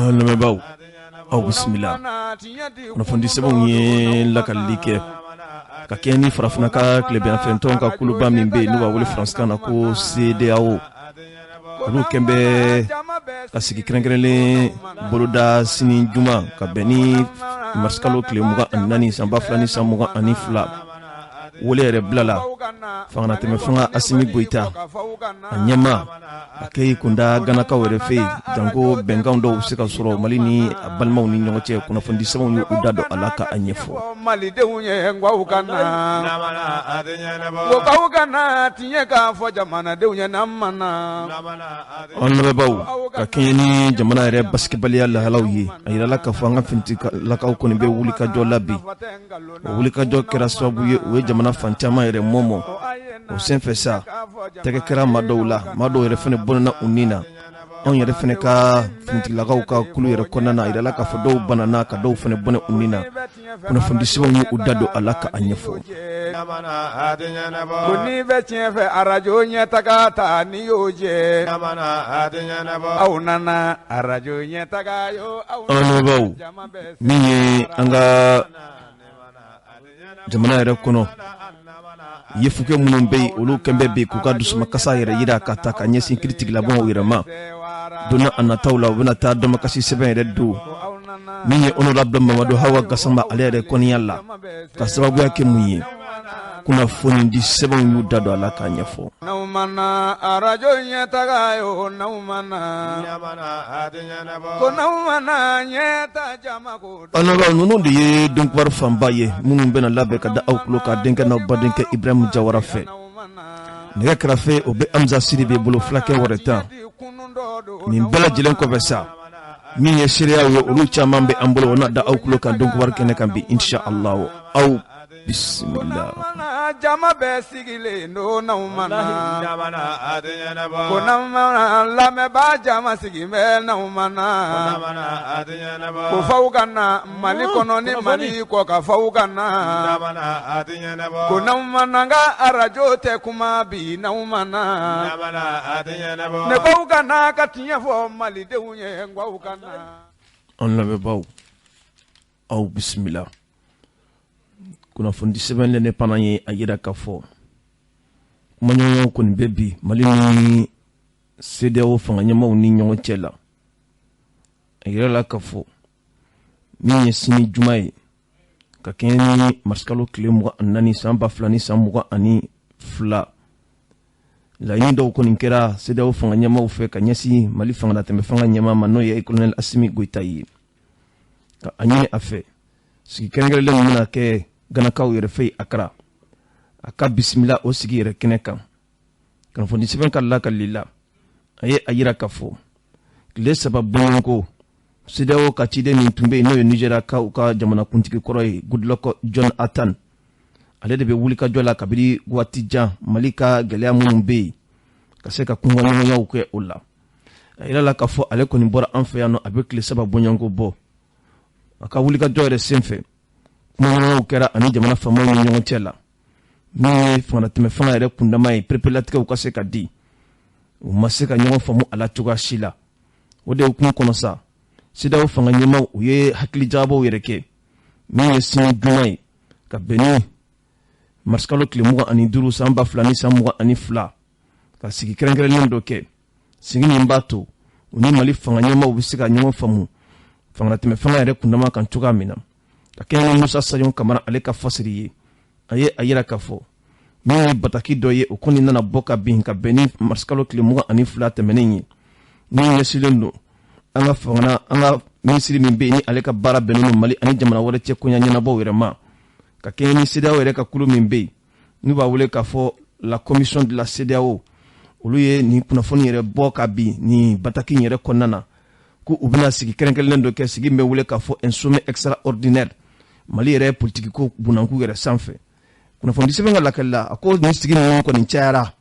An lamɛnbaaw, aw bisimila. Kunnafoni sɛbɛnw ye lakalili kɛ ka kɛɲɛ ni farafinna ka tilebinyanfɛntɔn ka kuluba min bɛ yen, n'u b'a wele faransikan na ko CEDEAO. Olu kɛn bɛ ka sigi kɛrɛnkɛrɛnlen boloda sini juma ka bɛn ni marisikalo tile 24 san 2022. Wele yɛrɛ bilala fangatɛmɛ fanga Asimi Goyita a ɲɛmaa a k'i kunda Ganakaw yɛrɛ fɛ yen, janko bɛnkan dɔw bɛ se ka sɔrɔ Mali ni a balimaw ni ɲɔgɔn cɛ. Kunnafoni sɛbɛnw y'u da don a la ka a ɲɛfɔ. Malidenw ye k'aw ka na, ko k'aw ka na tiɲɛ k'a fɔ jamanadenw ye n'an ma na. An lamɛnbaaw, ka kɛɲɛ ni jamana yɛrɛ basigibaliya lahalaw ye, a yirala k'a fɔ an ka finitigilakaw kɔni bɛ wulikajɔ la bi. O wulikajɔ kɛra sababu ye, u ye jamana fan caman yɛrɛ mɔmɔ. O senfɛ sa, tɛgɛ kɛra maa dɔw la, maa dɔw yɛrɛ fana bɔnɛna u ni na. Anw yɛrɛ fana ka finitigilakaw ka kulu yɛrɛ kɔnɔna na, a yirala k'a fɔ dɔw banana ka dɔw fana bɔnɛ u ni na. Kunnafoni sɛbɛnw ye u da don a la ka a ɲɛfɔ. Ko n'i bɛ tiɲɛ fɛ, arajo ɲɛtaga ta n'i y'o jɛ, aw nana arajo ɲɛtaga yo. An lamɛnbaaw, min ye an ka jamana yɛrɛ kɔnɔ yefuge minnu bɛ yen, olu kɛn bɛ bi k'u ka dusumakasa yɛrɛ yira ka ta ka ɲɛsin kiritigilabɔnw yɛrɛ ma. Don a nataw la, u bɛna taa damakasi sɛbɛn yɛrɛ don min ye honorable Mamadu Hawa Gasama ale yɛrɛ kɔniya la, ka sababuya kɛ mun ye. Kunnafoni di sɛbɛnw y'u da don a la k'a ɲɛfɔ. N'aw ma na arajo ɲɛtaga yo, n'aw ma na ko n'aw ma na ɲɛta jama ko. An lamɛnbaaw, ninnu de ye donkibaru fanba ye minnu bɛna labɛn ka da aw tulo kan denkɛ n'aw badenkɛ Ibrahim Jawara fɛ. Nɛgɛ kɛrɛfɛ, o bɛ Hamza Sidibe bolo, fulakɛ wɛrɛ tan. Nin bɛɛ lajɛlen kɔfɛ sa, min ye seereyaw ye, olu caman bɛ an bolo, o na da aw tulo kan donkibaru kɛnɛ kan bi, insha Allah. Aw bisimila. Jama bɛɛ sigilen don n'aw ma na, ko n'aw ma na lamɛnbaa jama sigilen bɛ n'aw ma na, ko f'aw ka na Mali kɔnɔ ni Mali kɔ kan, f'aw ka na, ko n'aw ma na n ka arajo tɛ kuma bi n'aw ma na, ne k'aw ka na ka tiɲɛ fɔ Malidenw ye, n k'aw ka na. An lamɛnbaaw, aw bisimila. Kunnafoni sɛbɛn L'Indépendant ye a yira k'a fɔ kumaɲɔgɔnyaw kɔni bɛ bi Mali ni CEDEAO fanga ɲɛmaaw ni ɲɔgɔn cɛ la. A yirala k'a fɔ min ye sini juma ye ka kɛɲɛ ni marisikalo tile 24 san 2022, laɲini dɔw kɔni kɛra CEDEAO fanga ɲɛmaaw fɛ ka ɲɛsin Mali fangalatɛmɛ fanga ɲɛmaa ma, n'o ye colonel Asimi Goyita ye, ka a ɲini a fɛ sigi kɛrɛnkɛrɛnlen min bɛna kɛ Ganakaw yɛrɛ fɛ yen Akara, a ka bisimila o sigi yɛrɛ kɛnɛ kan. Kunnafoni sɛbɛn ka lakali la, a ye a yira k'a fɔ tile 3 bɔɲɔgɔnko, CEDEAO ka ciden min tun bɛ yen, n'o ye Nizeriyakaw ka jamanakuntigi kɔrɔ ye Goodluck Jonathan, ale de bɛ wulikajɔ la kabini waati jan Mali ka gɛlɛya minnu bɛ yen, ka se ka kunkanɲɔgɔnyaw kɛ o la. A yirala k'a fɔ ale kɔni bɔra an fɛ yan nɔ, a bɛ tile 3 bɔɲɔgɔnko bɔ. A ka wulikajɔ yɛrɛ senfɛ, kumaɲɔgɔnyaw kɛra ani jamana faamaw ni ɲɔgɔn cɛ la. Min ye fangatɛmɛ fanga yɛrɛ kundama ye, pereperelatigɛw ka se ka di, u ma se ka ɲɔgɔn faamu a la cogoya si la. O de hukumu kɔnɔ sa, CEDEAO fanga ɲɛmaaw, u ye hakilijagabɔw yɛrɛ kɛ min ye sini juma ye ka bɛn ni marisikalo tile 25 san 2022, ka sigi kɛrɛnkɛrɛnlen dɔ kɛ. Sigi min b'a to u ni Mali fanga ɲɛmaaw bɛ se ka ɲɔgɔn faamu fangatɛmɛ fanga yɛrɛ kundama kan cogoya min na. Ka kɛɲɛ ni Musa Sayon Kamara ale ka fasiri ye, a ye a yira k'a fɔ min ye bataki dɔ ye, o kɔni nana bɔ ka bin ka bɛn ni marisikalo tile 22 tɛmɛnen ye, min ɲɛsinlen don an ka fanga, an ka minisiri min bɛ yen ni ale ka baara bɛnnen don Mali ani jamana wɛrɛ cɛ koɲa ɲɛnabɔw yɛrɛ ma, ka kɛɲɛ ni CEDEAO yɛrɛ ka kulu min bɛ yen n'u b'a wele k'a fɔ la commission de la CEDEAO. Olu ye nin kunnafoni yɛrɛ bɔ ka bin nin bataki in yɛrɛ kɔnɔna na, ko u bɛna sigi kɛrɛnkɛrɛnnen dɔ kɛ, sigi min bɛ wele k'a fɔ un sommet extraordinaire Mali yɛrɛ politikiko bunakun yɛrɛ sanfɛ. Kunnafoni sɛbɛn ka lakali la, a ko nin sigi ninnu kɔni cayara,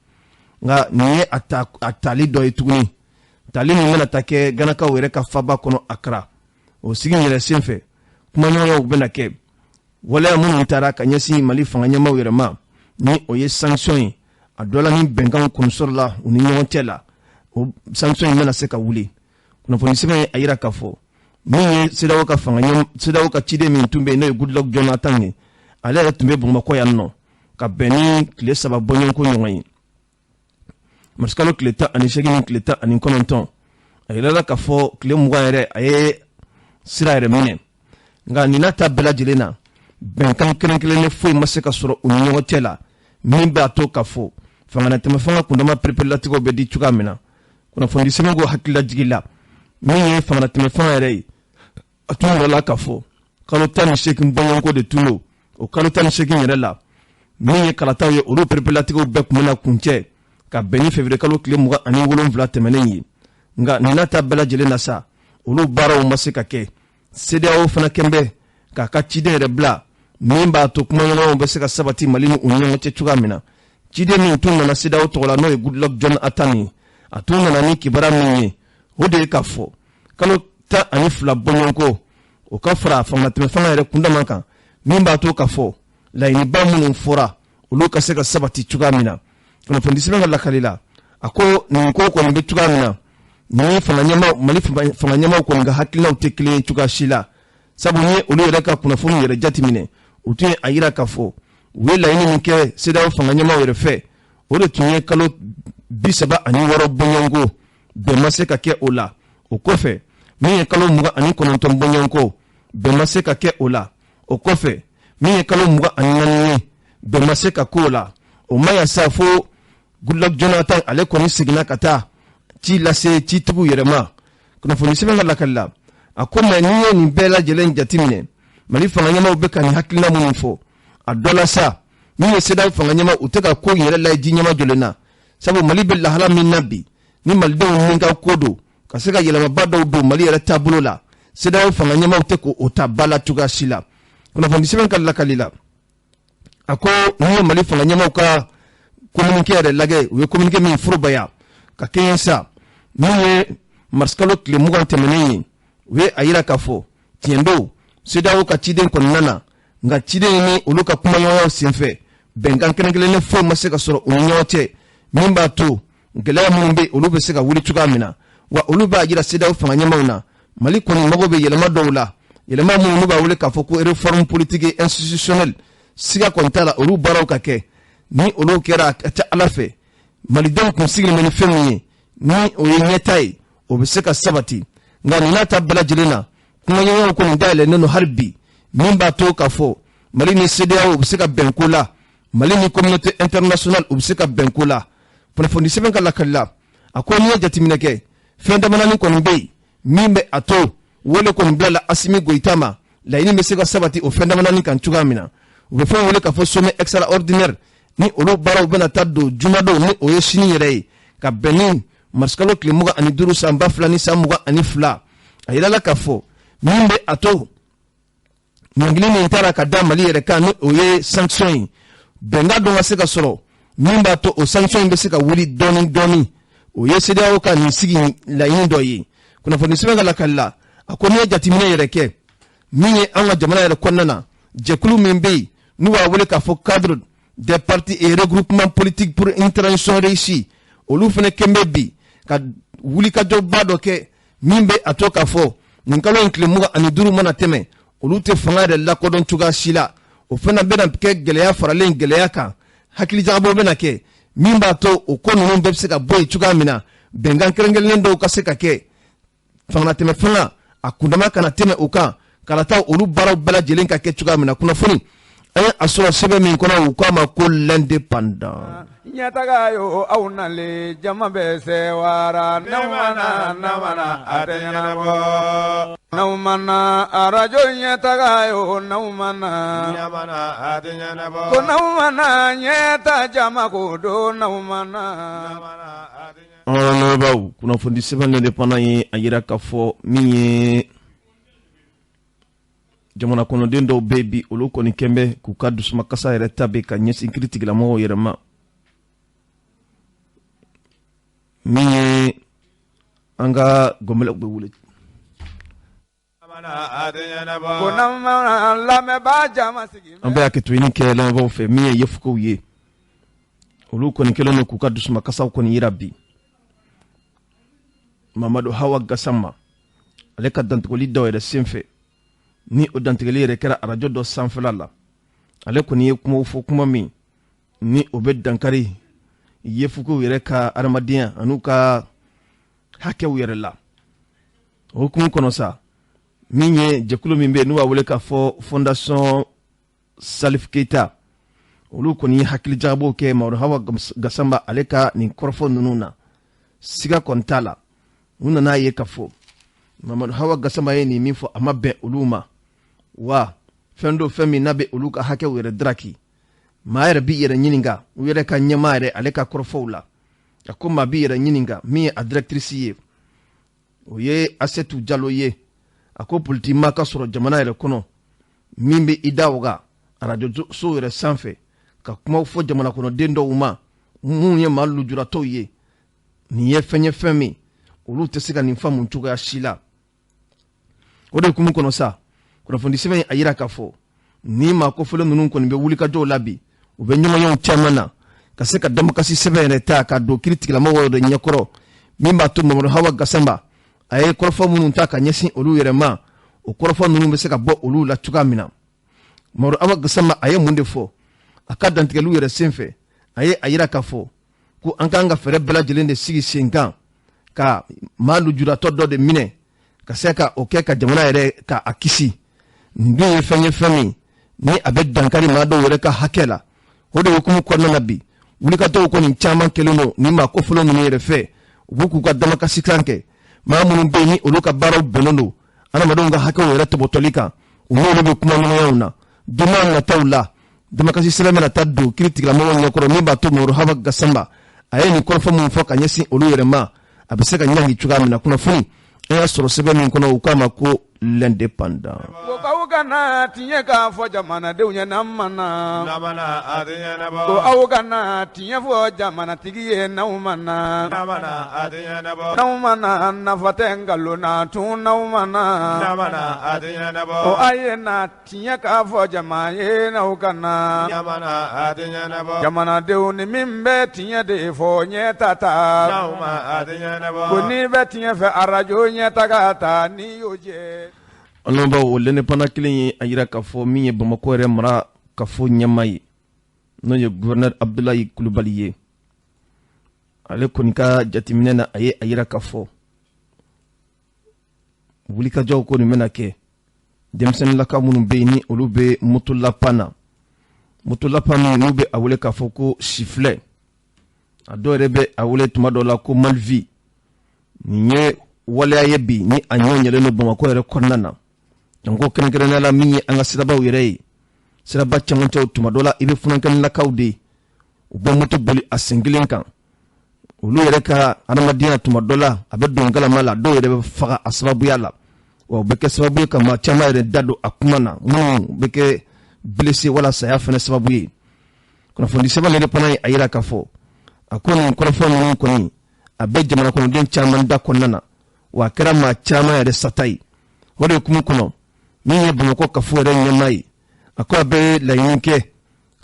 nka nin ye a tali dɔ ye tuguni, tali min bɛna ta kɛ Ganakaw yɛrɛ ka faba kɔnɔ Akara. O sigi yɛrɛ senfɛ, kumaɲɔgɔnyaw bɛna kɛ. Waleya minnu taara ka ɲɛsin Mali fanga ɲɛmaaw yɛrɛ ma, ni o ye sanction ye, a dɔ la ni bɛnkanw kɔni sɔrɔla u ni ɲɔgɔn cɛ la, o sanction in bɛna se ka wuli. Kunnafoni sɛbɛn ye a yira k'a fɔ Min ye CEDEAO ka fanga ɲɛ CEDEAO ka ciden min tun bɛ yen, n'o ye Goodluck Jonathan ye, ale yɛrɛ tun bɛ Bamakɔ yan nɔ ka bɛn ni tile 3 bɔɲɔgɔnko ɲɔgɔn ye, marisikalo tile 18 ni tile 19. A yirala k'a fɔ tile 20 yɛrɛ, a ye sira yɛrɛ minɛ. Nka nin n'a ta bɛɛ lajɛlen na, bɛnkan kelen kelenni foyi ma se ka sɔrɔ u ni ɲɔgɔn cɛ la min b'a to k'a fɔ fangalatɛmɛ fanga kundama pereperelatigɛw bɛ di cogoya min na. Kunnafoni sɛbɛn ko hakililajigi la, min ye fangalatɛmɛ fanga yɛrɛ ye, a tun yɛrɛ la k'a fɔ kalo 18 bɔɲɔgɔnko de tun don. O kalo 18 yɛrɛ la, min ye kalataw ye, olu pereperelatigɛw bɛɛ tun bɛna kuncɛ ka bɛn ni février kalo tile 27 tɛmɛnen ye. Nka nin n'a ta bɛɛ lajɛlen na sa, olu baaraw ma se ka kɛ. CEDEAO fana kɛn bɛ k'a ka ciden yɛrɛ bila min b'a to kumaɲɔgɔnyaw bɛ se ka sabati Mali ni u ni ɲɔgɔn cɛ cogoya min na. Ciden min tun nana CEDEAO tɔgɔ la, n'o ye Goodluck Jonathan ye, a tun nana ni kibaruya min ye, o de ye k'a fɔ kalo 12 bɔɲɔgɔnko, o ka fara fangatɛmɛ fanga yɛrɛ kundama kan, min b'a to k'a fɔ laɲiniba minnu fɔra, olu ka se ka sabati cogoya min na. Kunnafoni sɛbɛn ka lakali la, a ko nin ko kɔni bɛ cogoya min na, ni fanga ɲɛmaaw, Mali fanga ɲɛmaaw kɔni ka hakilinaw tɛ kelen ye cogoya si la, sabu ni olu yɛrɛ ka kunnafoni yɛrɛ jateminɛ, u tun ye a yira k'a fɔ u ye laɲini min kɛ CEDEAO fanga ɲɛmaaw yɛrɛ fɛ, o de tun ye kalo 36 bɔɲɔgɔnko. Bɛn ma se ka kɛ o la. O kɔfɛ, min ye kalo 29 bɔɲɔgɔnko, bɛn ma se ka kɛ o la. O kɔfɛ, min ye kalo 24 ye, bɛn ma se ka k'o la. O ma yan sa, fo Goodluck Jonathan ale kɔni seginna ka taa ci lase citigiw yɛrɛ ma. Kunnafoni sɛbɛn ka lakali la, a ko mɛ n'i ye nin bɛɛ lajɛlen jateminɛ, Mali fanga ɲɛmaaw bɛ ka nin hakilina minnu fɔ, a dɔ la sa, min ye CEDEAO fanga ɲɛmaaw, u tɛ ka ko in yɛrɛ lajɛ ji ɲɛma jɔlen na, sabu Mali bɛ lahala min na bi, ni malidenw min ka ko don ka se ka yɛlɛmaba dɔw don Mali yɛrɛ taabolo la, CEDEAO fanga ɲɛmaaw tɛ k'o ta ba la cogoya si la. Kunnafoni sɛbɛn ka lakali la, a ko n'i ye Mali fanga ɲɛmaaw ka communiqué yɛrɛ lajɛ, u ye communiqué min forobaya ka kɛɲɛ sa min ye marisikalo tile 20 tɛmɛnen ye, u ye a yira k'a fɔ tiɲɛ don, CEDEAO ka ciden kɔni nana, nka ciden ni olu ka kumaɲɔgɔnyaw senfɛ, bɛnkan kelen kelenni foyi ma se ka sɔrɔ u ni ɲɔgɔn cɛ min b'a to gɛlɛya minnu bɛ, olu bɛ se ka wuli cogoya min na. Wa olu b'a jira CEDEAO fanga ɲɛmaaw na, Mali kɔni mago bɛ yɛlɛma dɔw la, yɛlɛma minnu n'u b'a wele k'a fɔ ko réforme politique et institutionnelle. Siga kɔni t'a la, olu baaraw ka kɛ. Ni olu kɛra, a ka ca Ala fɛ, malidenw kun sigilen bɛ ni fɛn min ye, ni o ye ɲɛta ye, o bɛ se ka sabati. Nka nin n'a ta bɛɛ lajɛlen na, kumaɲɔgɔnyaw kɔni dayɛlɛnnen don hali bi min b'a to k'a fɔ Mali ni CEDEAO u bɛ se ka bɛn ko la, Mali ni communauté internationale u bɛ se ka bɛn ko la. Kunnafoni sɛbɛn ka lakali la, a ko n'i ye jateminɛ kɛ, fɛn damadɔni kɔni bɛ yen min bɛ a to wele kɔni bilala Asimi Goyita ma, laɲini bɛ se ka sabati o fɛn damadɔni kan cogoya min na. U bɛ fɛn wele k'a fɔ sommet extraordinaire, ni olu baaraw bɛna taa don jumadon, ni o ye sini yɛrɛ ye, ka bɛn ni marisikalo tile 25 san 2022. A yirala k'a fɔ min bɛ a to ɲangili min taara ka da Mali yɛrɛ kan, ni o ye sanction ye, bɛnkan dɔ ka se ka sɔrɔ min b'a to o sanction in bɛ se ka wuli dɔɔni dɔɔni. O ye CEDEAO ka nin sigi laɲini dɔ ye. Kunnafoni sɛbɛn ka lakali la, a ko n'i ye jateminɛ yɛrɛ kɛ, min ye an ka jamana yɛrɛ kɔnɔna na, jɛkulu min bɛ yen n'u b'a wele k'a fɔ Cadre des partis et regroupements politiques pour une transition réussie, olu fana kɛn bɛ bi ka wulikajɔba dɔ kɛ min bɛ a to k'a fɔ nin kalo in tile 25 mana tɛmɛ, olu tɛ fanga yɛrɛ lakodɔn cogoya si la. O fana bɛna kɛ gɛlɛya faralen gɛlɛya kan, hakilijagabɔ bɛna kɛ min b'a to o ko ninnu bɛɛ bɛ se ka bɔ yen cogoya min na, bɛnkan kɛrɛnkɛrɛnnen dɔw ka se ka kɛ, fangatɛmɛ fanga a kundama kana tɛmɛ o kan, kalataw olu baaraw bɛɛ lajɛlen ka kɛ cogoya min na. Kunnafoni an ye a sɔrɔ sɛbɛn min kɔnɔ, u k'a ma ko L'Indépendant. Ɲɛtaga yo, aw nalen, jama bɛ sewara. N'aw ma na, n'a ma na, a tɛ ɲɛnabɔ. N'aw ma na arajo ɲɛtaga yo, n'aw ma na, a tɛ ɲɛnabɔ. Ko n'aw ma na ɲɛta, jama ko don, n'aw ma na. An lamɛnbaaw, kunnafoni sɛbɛn L'Indépendant ye a yira k'a fɔ min ye jamana kɔnɔden dɔw bɛ bi, olu kɔni kɛn bɛ k'u ka dusumakasa yɛrɛ ta bi ka ɲɛsin kiiritigɛlamɔgɔw yɛrɛ ma. Min ye an ka gɔnbɛlɛw bɛ wele. Ko n'aw ma na, lamɛnbaa jama sigi. An bɛ hakɛto ɲini kɛ lamɛnbaaw fɛ. Min ye yefukew ye, olu kɔni kɛlen don k'u ka dusumakasaw kɔni yira bi. Mamadu Hawa Gasama, Ale ka dantigɛli dɔw yɛrɛ senfɛ, ni o dantigɛli yɛrɛ kɛra arajo dɔ sanfɛla la, ale kɔni ye kumaw fɔ, kuma min ni o bɛ dankari yefukew yɛrɛ ka adamadenya an'u ka hakɛw yɛrɛ la. O hukumu kɔnɔ sa, min ye jɛkulu min bɛ yen n'u b'a wele k'a fɔ Fondation Salif Keita, olu kɔni ye hakilijagabɔw kɛ Mamadu Hawa Gasama ale ka nin kɔrɔfɔ ninnu na. Siga kɔni t'a la, u nana ye k'a fɔ Mamadu Hawa Gasama ye nin min fɔ, a ma bɛn olu ma, wa fɛn do, fɛn min n'a bɛ olu ka hakɛw yɛrɛ daraki. Maa yɛrɛ b'i yɛrɛ ɲininka u yɛrɛ ka ɲɛmaa yɛrɛ ale ka kɔrɔfɔw la. A ko maa b'i yɛrɛ ɲininka min ye a directrice ye, o ye Asetu Jalo ye. A ko politima ka sɔrɔ jamana yɛrɛ kɔnɔ min bɛ i da waga arajo so yɛrɛ sanfɛ ka kumaw fɔ jamana kɔnɔden dɔw ma minnu ye maa lujuratɔw ye, nin ye fɛn ye, fɛn min olu tɛ se ka nin faamu cogoya si la. O de hukumu kɔnɔ sa, kunnafoni sɛbɛn in a yira k'a fɔ ni maa kofɔlen ninnu kɔni bɛ wulikajɔw la bi, u bɛ ɲɔgɔnyew caman na ka se ka damakasi sɛbɛn yɛrɛ ta ka don kiiri tigilamɔgɔw yɛrɛ ɲɛkɔrɔ, min b'a to Mamadu Hawa Gasama a ye kɔrɔfɔ minnu ta ka ɲɛsin olu yɛrɛ ma, o kɔrɔfɔ ninnu bɛ se ka bɔ olu la cogoya min na. Mamadu Hawa Gasama a ye mun de fɔ a ka dantigɛliw yɛrɛ senfɛ? A ye a yira k'a fɔ ko an k'an ka fɛɛrɛ bɛɛ lajɛlen de sigi sen kan ka maa lujuratɔ dɔ de minɛ ka se ka o kɛ ka jamana yɛrɛ ka a kisi. Nin dun ye fɛn ye, fɛn min ni a bɛ dankari maa dɔw yɛrɛ ka hakɛ la. O de hukumu kɔnɔna na bi, wulikajɔw kɔni caman kɛlen don nin maa kofɔlen ninnu yɛrɛ fɛ. U b'u k'u ka damakasikan kɛ. Maa minnu bɛ yen ni olu ka baaraw bɛnnen don adamadenw ka hakɛw yɛrɛ tɔbɔtɔli kan, u n'olu bɛ kuma ɲɔgɔnyaw na. Don nataw la, damakasi sɛbɛn bɛna taa don kiiri tigilamɔgɔw ɲɛkɔrɔ, min b'a to Mamadu Hawa Gasama a ye nin kɔrɔfɔ min fɔ ka ɲɛsin olu yɛrɛ ma, a bɛ se ka ɲangi cogoya min na. Kunnafoni an y'a sɔrɔ sɛbɛn min kɔnɔ, u k'a ma ko L'Indépendant. Ko aw kana tiɲɛ k'a fɔ jamanadenw ye n'an ma na, ko aw kana tiɲɛ fɔ jamanatigi ye n'aw ma na, n'aw ma na, nafa tɛ nkalon na tun n'aw ma na, ko a ye na tiɲɛ k'a fɔ jama ye n'aw kana, jamanadenw ni min bɛ tiɲɛ de fɔ ɲɛ ta ta, ko n'i bɛ tiɲɛ fɛ arajo ɲɛ ta ka ta n'i y'o jɛ. An lamɛnbaaw, o L'Indépendant kelen ye a yira k'a fɔ min ye Bamakɔ yɛrɛ mara kafo ɲɛmaa ye, n'o ye gouverneur Abdulayi Kulubali ye, ale kɔni ka jateminɛ na, a ye a yira k'a fɔ wulikajɔw ko nin bɛna kɛ denmisɛnninlaka minnu bɛ yen ni olu bɛ moto lapan na, moto lapan min n'u bɛ a wele k'a fɔ ko sifilɛ, a dɔw yɛrɛ bɛ a wele tuma dɔw la ko malvi. Nin ye waleya ye bi ni a ɲɔ ɲɛlen don Bamakɔ yɛrɛ kɔnɔna na, janko kɛrɛnkɛrɛnnenya la min ye an ka sirabaw yɛrɛ ye, siraba camancɛw. Tuma dɔ la, i bɛ funankɛninlakaw de ye, u bɛ moto boli a sen kelen kan. Olu yɛrɛ ka adamadenya, tuma dɔ la a bɛ don galama la, dɔw yɛrɛ bɛ faga a sababuya la, wa o bɛ kɛ sababu ye ka maa caman yɛrɛ da don a kuma na, minnu bɛ kɛ blessé wala saya fana sababu ye. Kunnafoni sɛbɛn L'Indépendant ye a yira k'a fɔ a ko nin kɔrɔfɔ ninnu kɔni a bɛ jamana kɔnɔden caman da kɔnɔna na, wa a kɛra maa caman yɛrɛ sata ye. O de hukumu kɔnɔ, min ye Bamakɔ kafo yɛrɛ ɲɛmaa ye, a ko a bɛ laɲini kɛ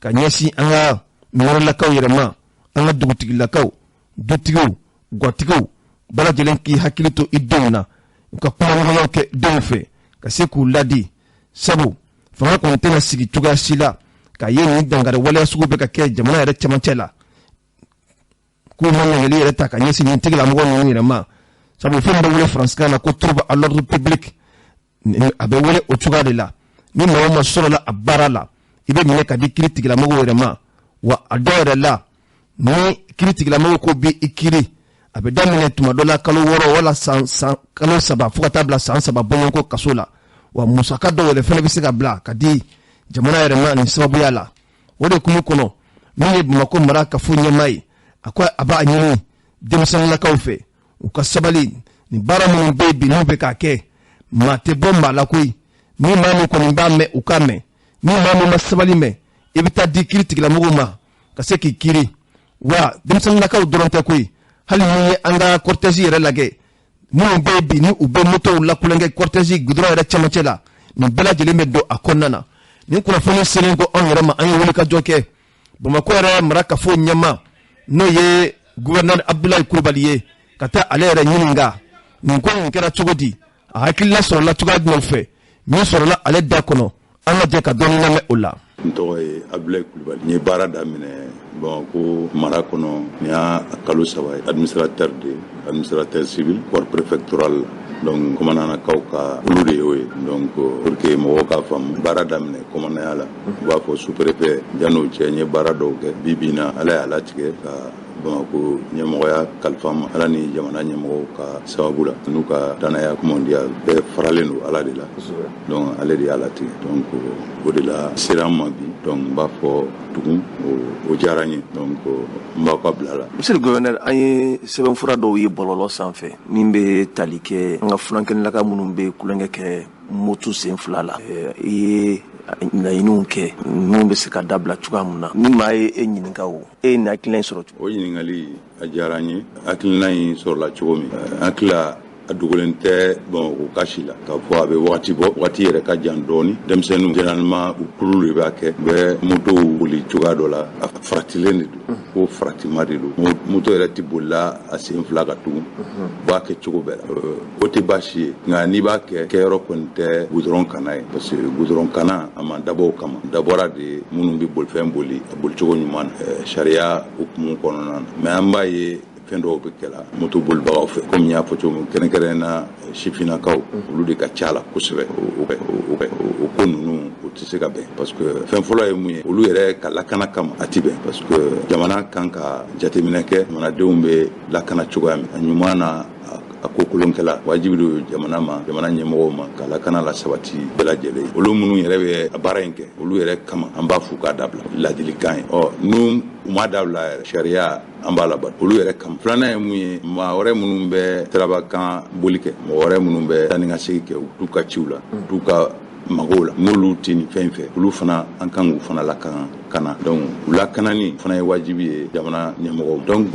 ka ɲɛsin an ka mɔrɔlakaw yɛrɛ ma, an ka dugutigilakaw, dutigiw, gatigiw bɛɛ lajɛlen k'i hakili to i denw na, u ka kumaɲɔgɔnyaw kɛ denw fɛ ka se k'u ladi, sabu fanga kɔni tɛna sigi cogoya si la k'a ye nin dankari waleya sugu bɛ ka kɛ jamana yɛrɛ cɛmancɛ la, k'u ma ɲangili yɛrɛ ta ka ɲɛsin nin tigilamɔgɔ ninnu yɛrɛ ma, sabu fɛn bɛ wele faransikan na ko trouble à l'ordre public, a bɛ wele o cogoya de la. Ni maa o maa sɔrɔla a baara la, i bɛ minɛ ka di kiiri tigilamɔgɔw yɛrɛ ma. Wa a dɔw yɛrɛ la, ni kiiri tigilamɔgɔw ko bi i kiiri, a bɛ daminɛ tuma dɔ la kalo 6 wala san kalo 3 fo ka taa bila san 3 bɔɲɔgɔnko kaso la. Wa musaka dɔw yɛrɛ fana bɛ se ka bila ka di jamana yɛrɛ ma nin sababuya la. O de hukumu kɔnɔ, min ye Bamakɔ mara kafo ɲɛmaa ye, a ko a b'a ɲini denmisɛnninlakaw fɛ u ka sabali. Nin baara minnu bɛ yen bi n'u bɛ k'a kɛ, maa tɛ bɔ maa la koyi. Ni maa min kɔni b'a mɛn, u k'a mɛn. Ni maa min ma sabali mɛn, i bɛ taa di kiiri tigilamɔgɔw ma ka se k'i kiiri. Wa denmisɛnninlakaw dɔrɔn tɛ koyi, hali ni ye an ka cortège yɛrɛ lajɛ, minnu bɛ yen bi ni u bɛ motow lakulonkɛ cortège goudron yɛrɛ cɛmancɛ la, nin bɛɛ lajɛlen bɛ don a kɔnɔna na. Nin kunnafoni selen ko anw yɛrɛ ma, an ye wulikajɔ kɛ Bamakɔ yɛrɛ mara kafo ɲɛmaa, n'o ye gouverneur Abdulayi Kulubali ye, ka taa ale yɛrɛ ɲininka nin ko in kɛra cogo di. A hakilila sɔrɔla cogoya jumɛn fɛ? Min sɔrɔla ale da kɔnɔ, an ka jɛ ka dɔɔni lamɛn o la. N tɔgɔ ye Abdoulaye Kulubali. N ye baara daminɛ Bamakɔ mara kɔnɔ nin y'a kalo 3 ye. Administrateur de, administrateur civil, corps préfectoral la. Donc commandant-nakaw ka olu de y'o ye. Donc pour que mɔgɔw k'a faamu, baara daminɛ commandant la, u b'a fɔ sous-préfet. Jan'o cɛ, n ye baara dɔw kɛ. Bi bi in na, Ala y'a latigɛ ka Bamakɔ ɲɛmɔgɔya kalifa ma, Ala ni jamana ɲɛmɔgɔw ka sababu la, n'u ka danaya. Comment dire, bɛɛ faralen don Ala de la, donc ale de y'a latigɛ. Donc o de la sera an ma bi. Donc n b'a fɔ tugun, o diyara n ye. Donc n b'aw ka bila la. Monsieur le gouverneur, an ye sɛbɛnfura dɔw ye bɔlɔlɔ sanfɛ min bɛ tali kɛ an ka furakɛlilaka minnu bɛ tulonkɛ kɛ moto sen fila la. I ye laɲiniw kɛ ninnu bɛ se ka dabila cogoya min na. Ni maa ye e ɲininka, o e ye nin hakilina in sɔrɔ cogo? O ɲininkali a diyara n ye. Hakilina in sɔrɔla cogo min, hakili la a dogolen tɛ Bamakɔ kasi la k'a fɔ a bɛ wagati bɔ, wagati yɛrɛ ka jan dɔɔni. Denmisɛnninw, généralement u kulu de b'a kɛ, u bɛ motow boli cogoya dɔ la, a faratilen de don, ko faratima de don. Moto yɛrɛ tɛ bolila a sen fila ka tugun, u b'a kɛ cogo bɛɛ la. O tɛ baasi ye, nka n'i b'a kɛ, kɛyɔrɔ kɔni tɛ goudron kana ye, parce que goudron kana a ma dabɔ o kama. Dabɔra de minnu bɛ bolifɛn boli a bolicogo ɲuman na, sariya hukumu kɔnɔna na. Mais an b'a ye fɛn dɔw bɛ kɛla moto bolibagaw fɛ, komi n y'a fɔ cogo min, kɛrɛnkɛrɛnnen na sifinnakaw, olu de ka ca la kosɛbɛ. O ko ninnu, o tɛ se ka bɛn, parce que fɛn fɔlɔ ye mun ye? Olu yɛrɛ ka lakana kama, a ti bɛn, parce que jamana kan ka jateminɛ kɛ jamanadenw bɛ lakana cogoya min a ɲuman na. A ko kolonkɛla, wajibi don jamana ma, jamana ɲɛmɔgɔw ma, ka lakana la sabati bɛɛ lajɛlen. Olu minnu yɛrɛ bɛ baara in kɛ, olu yɛrɛ kama an b'a f'u k'a dabila, ladilikan ye. Ɔ n'u u ma dabila yɛrɛ, sariya an b'a labato olu yɛrɛ kama. Filanan ye mun ye? Maa wɛrɛ minnu bɛ sirabakan boli kɛ, mɔgɔ wɛrɛ minnu bɛ taa ni ka segin kɛ, u t'u ka ciw la, u t'u ka magow la, n'olu tɛ nin fɛn fɛ, olu fana an kan k'u fana lakana kana. Donc u lakanani fana ye wajibi ye jamana ɲɛmɔgɔw. Donc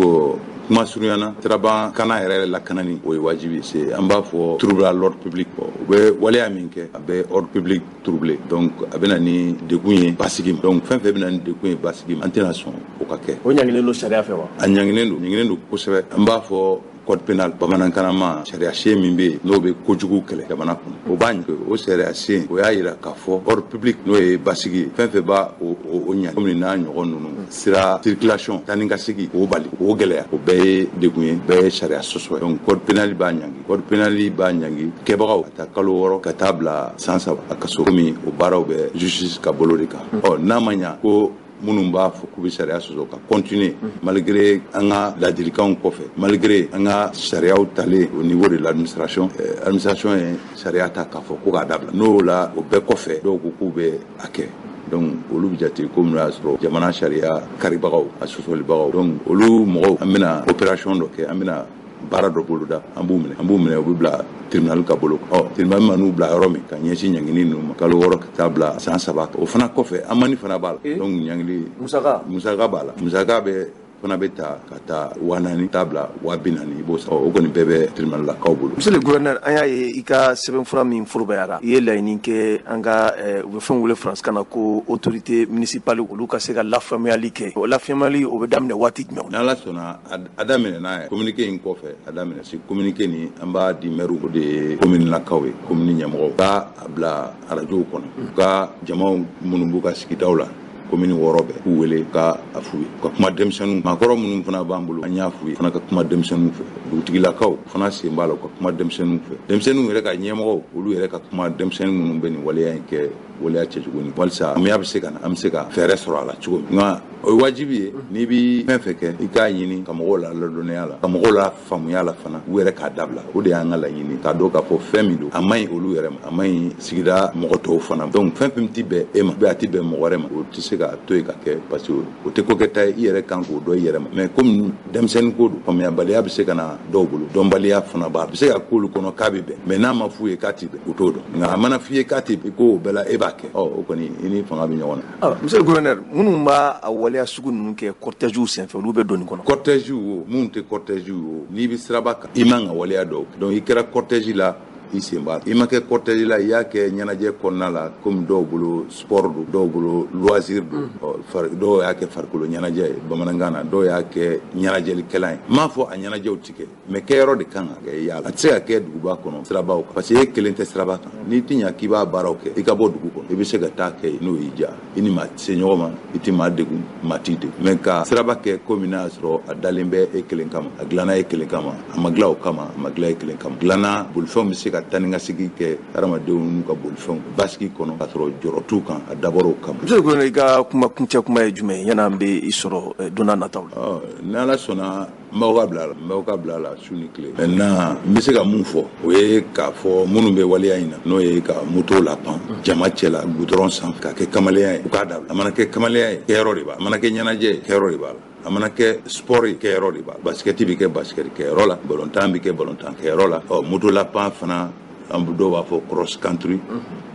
kuma surunyana, siraban kana yɛrɛ lakanani, o ye wajibi ye. An b'a fɔ trouble à l'ordre public. U bɛ waleya min kɛ, a bɛ ordre public troubler, donc a bɛ na ni degun ye basigi ma. Donc fɛn fɛn bɛ na ni degun ye basigi ma, an tɛna sɔn o ka kɛ. O ɲangilen don sariya fɛ wa? A ɲangilen don, ɲangilen don kosɛbɛ. An b'a fɔ code pénal bamanankanama, sariya sen min bɛ yen n'o bɛ kojugu kɛlɛ jamana kɔnɔ, o b'a o sariya sen, o y'a yira k'a fɔ ordre public, n'o ye basigi ye, fɛn fɛn b'a o ɲa, komi n'a ɲɔgɔn ninnu, sira circulation, taa ni ka segin, k'o bali, k'o gɛlɛya, o bɛɛ ye degun ye, bɛɛ ye sariya sɔsɔ ye. Donc code pénal b'a ɲangi, code pénal b'a ɲangi kɛbagaw ka taa kalo 6 ka taa bila san 3 a kaso, komi o baaraw bɛ justice ka bolo de kan. Ɔ n'a ma ɲa ko minnu b'a fɔ k'u bɛ sariya sɔsɔ ka continuer malgré an ka ladilikanw kɔfɛ, malgré an ka sariyaw talen au niveau de l'administration, administration ye sariya ta k'a fɔ ko k'a dabila, n'o la o bɛɛ kɔfɛ dɔw ko k'u bɛ a kɛ, donc olu bɛ jate komi n'o y'a sɔrɔ jamana sariya karibagaw, a sɔsɔlibagaw. Donc olu mɔgɔw, an bɛna opération dɔ kɛ, an bɛna baara dɔ boloda, an b'u minɛ, an b'u minɛ, u bɛ bila tribunal ka bolo. Ɔ tribunal ma n'u bila yɔrɔ min ka ɲɛsin ɲangini ninnu ma, kalo 6 ka taa bila san 3, o fana kɔfɛ amani fana b'a la. Donc ɲangili musaka musaka b'a la, musaka bɛ fana bɛ ta ka taa 4000 taa bila 40,000, i b'o sara. O kɔni bɛɛ bɛ tribunal lakaw bolo. Monsieur le gouverneur, an y'a ye i ka sɛbɛnfura min forobayara, i ye laɲini kɛ an ka u bɛ fɛn wele faransikan na ko autorité municipale, olu ka se ka lafaamuyali kɛ. O lafaamuyali, o bɛ daminɛ waati jumɛn? N'Ala sɔnna, a daminɛ n'a ye communiqué in kɔfɛ, a daminɛ si communiqué nin, an b'a di maire, o de ye commune lakaw ye, commune ɲɛmɔgɔw ka a bila arajow kɔnɔ, u ka jamaw minnu b'u ka sigidaw la, commune 6 bɛɛ, k'u wele ka a f'u ye ka kuma denmisɛnninw, maakɔrɔ minnu fana b'an bolo, an y'a f'u ye fana ka kuma denmisɛnninw fɛ. Dugutigilakaw fana sen b'a la, u ka kuma denmisɛnninw fɛ. Denmisɛnninw yɛrɛ ka ɲɛmɔgɔw, olu yɛrɛ ka kuma denmisɛnnin minnu bɛ nin waleya in kɛ, waleya cɛjugu ni, walisa amiya bɛ se ka na, an bɛ se ka fɛɛrɛ sɔrɔ a la cogo min. Nka o ye wajibi ye, n'i bi fɛn fɛn kɛ, i k'a ɲini ka mɔgɔw la ladɔnniya la, ka mɔgɔw la faamuya la fana, u yɛrɛ k'a dabila. O de y'an ka laɲini, k'a dɔn k'a fɔ fɛn min don, a man ɲi olu yɛrɛ ma, a man ɲi sigida mɔgɔ tɔw fana. Donc fɛn fɛn ti bɛn e ma, a ti bɛn mɔgɔ wɛrɛ ma, o tɛ se ka to yen ka kɛ, parce que o tɛ ko kɛta ye. I yɛrɛ kan k'o dɔn i yɛrɛ ma. Mais komi denmisɛnnin ko don, faamuyabaliya bɛ se ka na dɔw bolo, dɔnbaliya fana b'a bɛ se ka k'olu kɔnɔ k'a bɛ bɛn, mais n'a ma f'u ye k'a ti bɛn, u t'o dɔn. Nka a mana f'i ye k'a ti bɛn, i ko o bɛɛ la e b'a kɛ, ɔ o kɔni i ni fanga bɛ ɲɔgɔn na. Monsieur le gouverneur, minnu b'a a waleya sugu ninnu kɛ cortège senfɛ, olu bɛ don nin kɔnɔ? Cortège wo, minnu tɛ cortège wo, n'i bɛ siraba kan, i man ka waleya dɔw kɛ. Donc i kɛra cortège la, i sen b'a la. I ma kɛ cortège la, i y'a kɛ ɲɛnajɛ kɔnɔna la, komi dɔw bolo sport don, dɔw bolo loisir don, dɔw y'a kɛ farikolo ɲɛnajɛ ye bamanankan na, dɔw y'a kɛ ɲɛnajɛlikɛlan ye. N m'a fɔ a ɲɛnajɛw ti kɛ, mais kɛyɔrɔ de kan ka kɛ yala. A tɛ se ka kɛ duguba kɔnɔ sirabaw kan, parce que e kelen tɛ siraba kan. N'i ti ɲa k'i b'a baaraw kɛ, i ka bɔ dugu kɔnɔ, i bɛ se ka taa kɛ n'o y'i diya. I ni maa tɛ se ɲɔgɔn ma, i tɛ maa degun, maa t'i degun. Mais ka siraba kɛ komi n'a y'a sɔrɔ a dalen bɛ e kelen kama, a dilanna e kelen kama, a ma dilan o kama, a ma dilan e kelen kama. Dilanna bolifɛnw bɛ se ka taa ni ka segin kɛ hadamadenw n'u ka bolifɛnw basigi kɔnɔ, k'a sɔrɔ jɔrɔ t'u kan, a dabɔra o kama. Monsieur le gouverneur, i ka kuma kuncɛ kuma ye jumɛn ye yan'an bɛ i sɔrɔ don n'a nataw la? Ni Ala sɔnna, n b'aw ka bila la, n b'aw ka bila la su ni tile. Maintenant, n bɛ se ka mun fɔ, o ye k'a fɔ minnu bɛ waleya in na, n'o ye ka moto lapan jama cɛla goudron sanfɛ k'a kɛ kamalenya ye, u k'a dabila. A mana kɛ kamalenya ye, kɛyɔrɔ de b'a la. A mana kɛ ɲɛnajɛ ye, kɛyɔrɔ de b'a la. A mana kɛ sport ye, kɛyɔrɔ de b'a la. Basket bɛ kɛ basket kɛyɔrɔ la, balontan bɛ kɛ balontan kɛyɔrɔ la. Ɔ, moto lapan fana, an dɔw b'a fɔ cross country,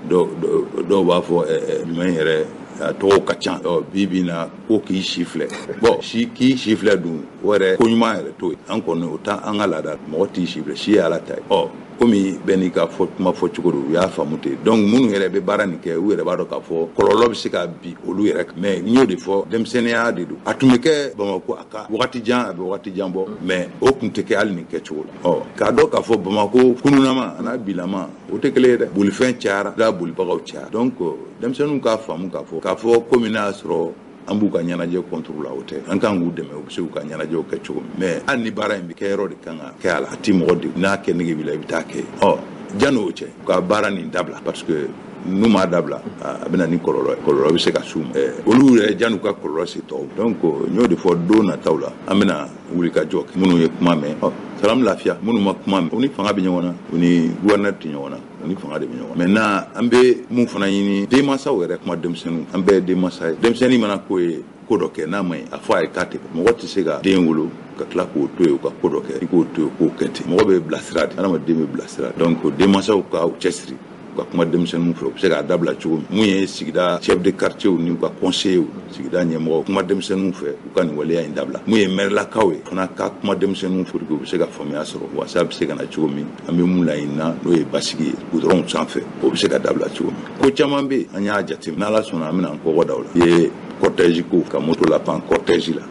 dɔw b'a fɔ jumɛn yɛrɛ, a tɔgɔw ka ca. Ɔ, bi bi in na, ko k'i si filɛ, bon, si k'i si filɛ dun, o yɛrɛ ko ɲuman yɛrɛ t'o ye. An kɔni, o t'an ka laada, mɔgɔ t'i si filɛ, si ye Ala ta ye. Ɔ, komi bɛɛ n'i ka fɔ kuma fɔ cogo don, u y'a faamu ten. Donc minnu yɛrɛ bɛ baara nin kɛ, u yɛrɛ b'a dɔn k'a fɔ kɔlɔlɔ bɛ se ka bin olu yɛrɛ kan. Mais n y'o de fɔ, denmisɛnninya de don. A tun bɛ kɛ Bamakɔ a ka wagati jan, a bɛ wagati jan bɔ, mais o tun tɛ kɛ hali nin kɛcogo la. Ɔ, k'a dɔn k'a fɔ Bamakɔ kununama a n'a bilama, o tɛ kelen ye dɛ. Bolifɛn cayara, da bolibagaw cayara. Donc denmisɛnninw k'a faamu k'a fɔ komi n'a y'a sɔrɔ an b'u ka ɲɛnajɛ contre la, o tɛ. An kan k'u dɛmɛ, u bɛ se k'u ka ɲɛnajɛw kɛ cogo min. Mais hali ni baara in bɛ kɛ, yɔrɔ de kan ka kɛ a la. A ti mɔgɔ degun, n'a kɛ nege b'i la, i bɛ taa kɛ. Ɔ, janni o cɛ, u ka baara nin dabila, parce que n'u m'a dabila, a bɛ na ni kɔlɔlɔ ye, kɔlɔlɔ bɛ se ka s'u ma olu yɛrɛ, janni u ka kɔlɔlɔ se tɔw. Donc n y'o de fɔ, don nataw la, an bɛna wuli ka jɔ kɛ. Minnu ye kuma mɛn, ɔ, salam lafiya. Minnu ma kuma mɛn, u ni fanga bɛ ɲɔgɔn na, u ni gouverneur tɛ ɲɔgɔn na, u ni fanga de bɛ ɲɔgɔn na. Maintenant, an bɛ mun fana ɲini denmansaw yɛrɛ, kuma denmisɛnninw, an bɛɛ ye denmansa ye. Denmisɛnnin mana ko ye ko dɔ kɛ n'a ma ɲi, a fɔ a ye k'a tɛ. Mɔgɔ tɛ se ka den wolo ka tila k'o to yen, u ka ko dɔ kɛ, i k'o to yen k'o kɛ ten. Mɔgɔ bɛ bilasira de, adamaden bɛ bilasira. Donc denmansaw ka u cɛsiri, u ka kuma denmisɛnninw fɛ, u bɛ se k'a dabila cogo min. Mun ye sigida chef de quartier ni u ka conseillers, sigida ɲɛmɔgɔw, kuma denmisɛnninw fɛ, u ka nin waleya in dabila. Mun ye mɛrilakaw ye fana, ka kuma denmisɛnninw fɛ, u bɛ se ka faamuya sɔrɔ wasa bɛ se ka na cogo min. An bɛ mun laɲini na, n'o ye basigi ye goudron sanfɛ, o bɛ se ka dabila cogo min. Ko caman bɛ yen, an y'a jateminɛ. N'Ala sɔnna, an bɛna an kɔkɔ da o la. I ye cortège ko ka moto lapan cortège la,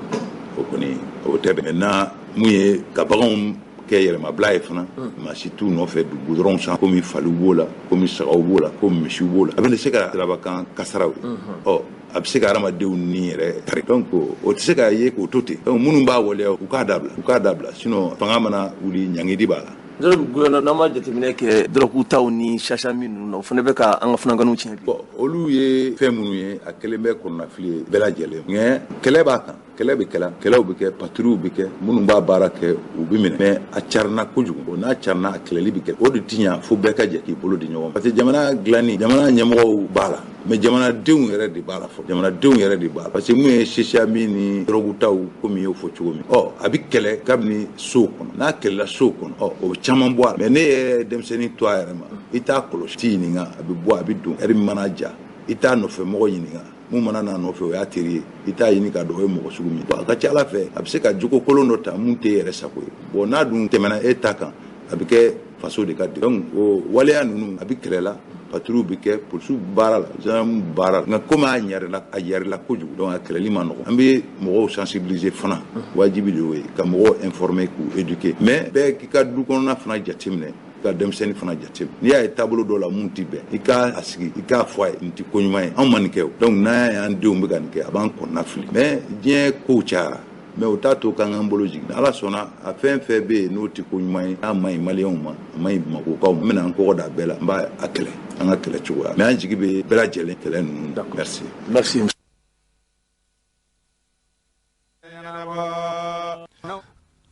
o kɔni o tɛ bɛn. Maintenant, mun ye ka baganw kɛ yɛlɛmabila ye fana, maa si t'u nɔfɛ goudron san, komi faliw b'o la, komi sagaw b'o la, komi misiw b'o la, a bɛ se ka sirabakan kasaraw ye. Ɔ, a bɛ se ka hadamadenw ni yɛrɛ kari. Donc o tɛ se ka ye k'o to ten. Donc minnu b'a waleya, u k'a dabila, u k'a dabila, sinon fanga mana wuli, ɲangili b'a la. Monsieur le gouverneur, n'an ma jateminɛ kɛ drogue taw ni chicha min ninnu na, o fana bɛ ka an ka funankɛninw tiɲɛ bi. Bon, olu ye fɛn minnu ye, a kɛlen bɛ kɔnɔnafili ye bɛɛ lajɛlen, mais kɛlɛ b'a kan, kɛlɛ bɛ kɛla, kɛlɛw bɛ kɛ, patrouille bɛ kɛ, minnu b'a baara kɛ, u bɛ minɛ. Mais a carina kojugu, o n'a carina, a kɛlɛli bɛ kɛ, o de ti ɲa fo bɛɛ ka jɛ k'i bolo di ɲɔgɔn ma, parce que jamana dilanni, jamana ɲɛmɔgɔw b'a la, mais jamanadenw yɛrɛ de b'a la fɔlɔ, jamanadenw yɛrɛ de b'a la, parce que mun ye chicha min ni drogue taw, komi i y'o fɔ cogo min, ɔ, a bɛ kɛlɛ kabini sow kɔnɔ. N'a kɛlɛla sow kɔnɔ, ɔ, o bɛ caman bɔ a la. Mais ne ye denmisɛnnin to a yɛrɛ ma, i t'a kɔlɔsi, t'i ɲininka, a bɛ bɔ, a bɛ don, ɛri min mana ja, i t'a nɔfɛ mɔgɔ ɲininka. Mun mana n'a nɔfɛ, o y'a teri ye, i t'a ɲini k'a dɔn o ye mɔgɔ sugu min. A ka ca Ala fɛ, a bɛ se ka jogo kolon dɔ ta mun t'e yɛrɛ sago ye. Bon, n'a dun tɛmɛna e ta kan, a bɛ kɛ faso de ka den. Donc o waleya ninnu, a bɛ kɛlɛ la, patrouille bɛ kɛ, polisiw baara la, gendarme baara la, nka komi a ɲarila, a yarila kojugu, donc a kɛlɛli ma nɔgɔn. An bɛ mɔgɔw sensibiliser fana, wajibi de y'o ye, ka mɔgɔw informer, k'u éduquer. Mais bɛɛ k'i ka du kɔnɔna fana jateminɛ, ka denmisɛnnin fana jateminɛ. N'i y'a ye taabolo dɔw la mun tɛ bɛn, i k'a sigi, i k'a fɔ a ye, nin tɛ ko ɲuman ye, anw ma nin kɛ o. Donc n'an y'a ye an denw bɛ ka nin kɛ, a b'an kɔnɔna fili. Mais diɲɛ kow cayara, mais o t'a to k'an k'an bolo jigin. Ala sɔnna, a fɛn fɛn bɛ yen n'o tɛ ko ɲuman ye, n'a ma ɲi maliyɛnw ma, a ma ɲi bamakɔkaw ma, n bɛna an kɔgɔ da bɛɛ la, n b'a a kɛlɛ, an ka kɛlɛ cogoya. Mais an jigi bɛ bɛɛ lajɛlen kɛlɛ ninnu. Merci. Merci.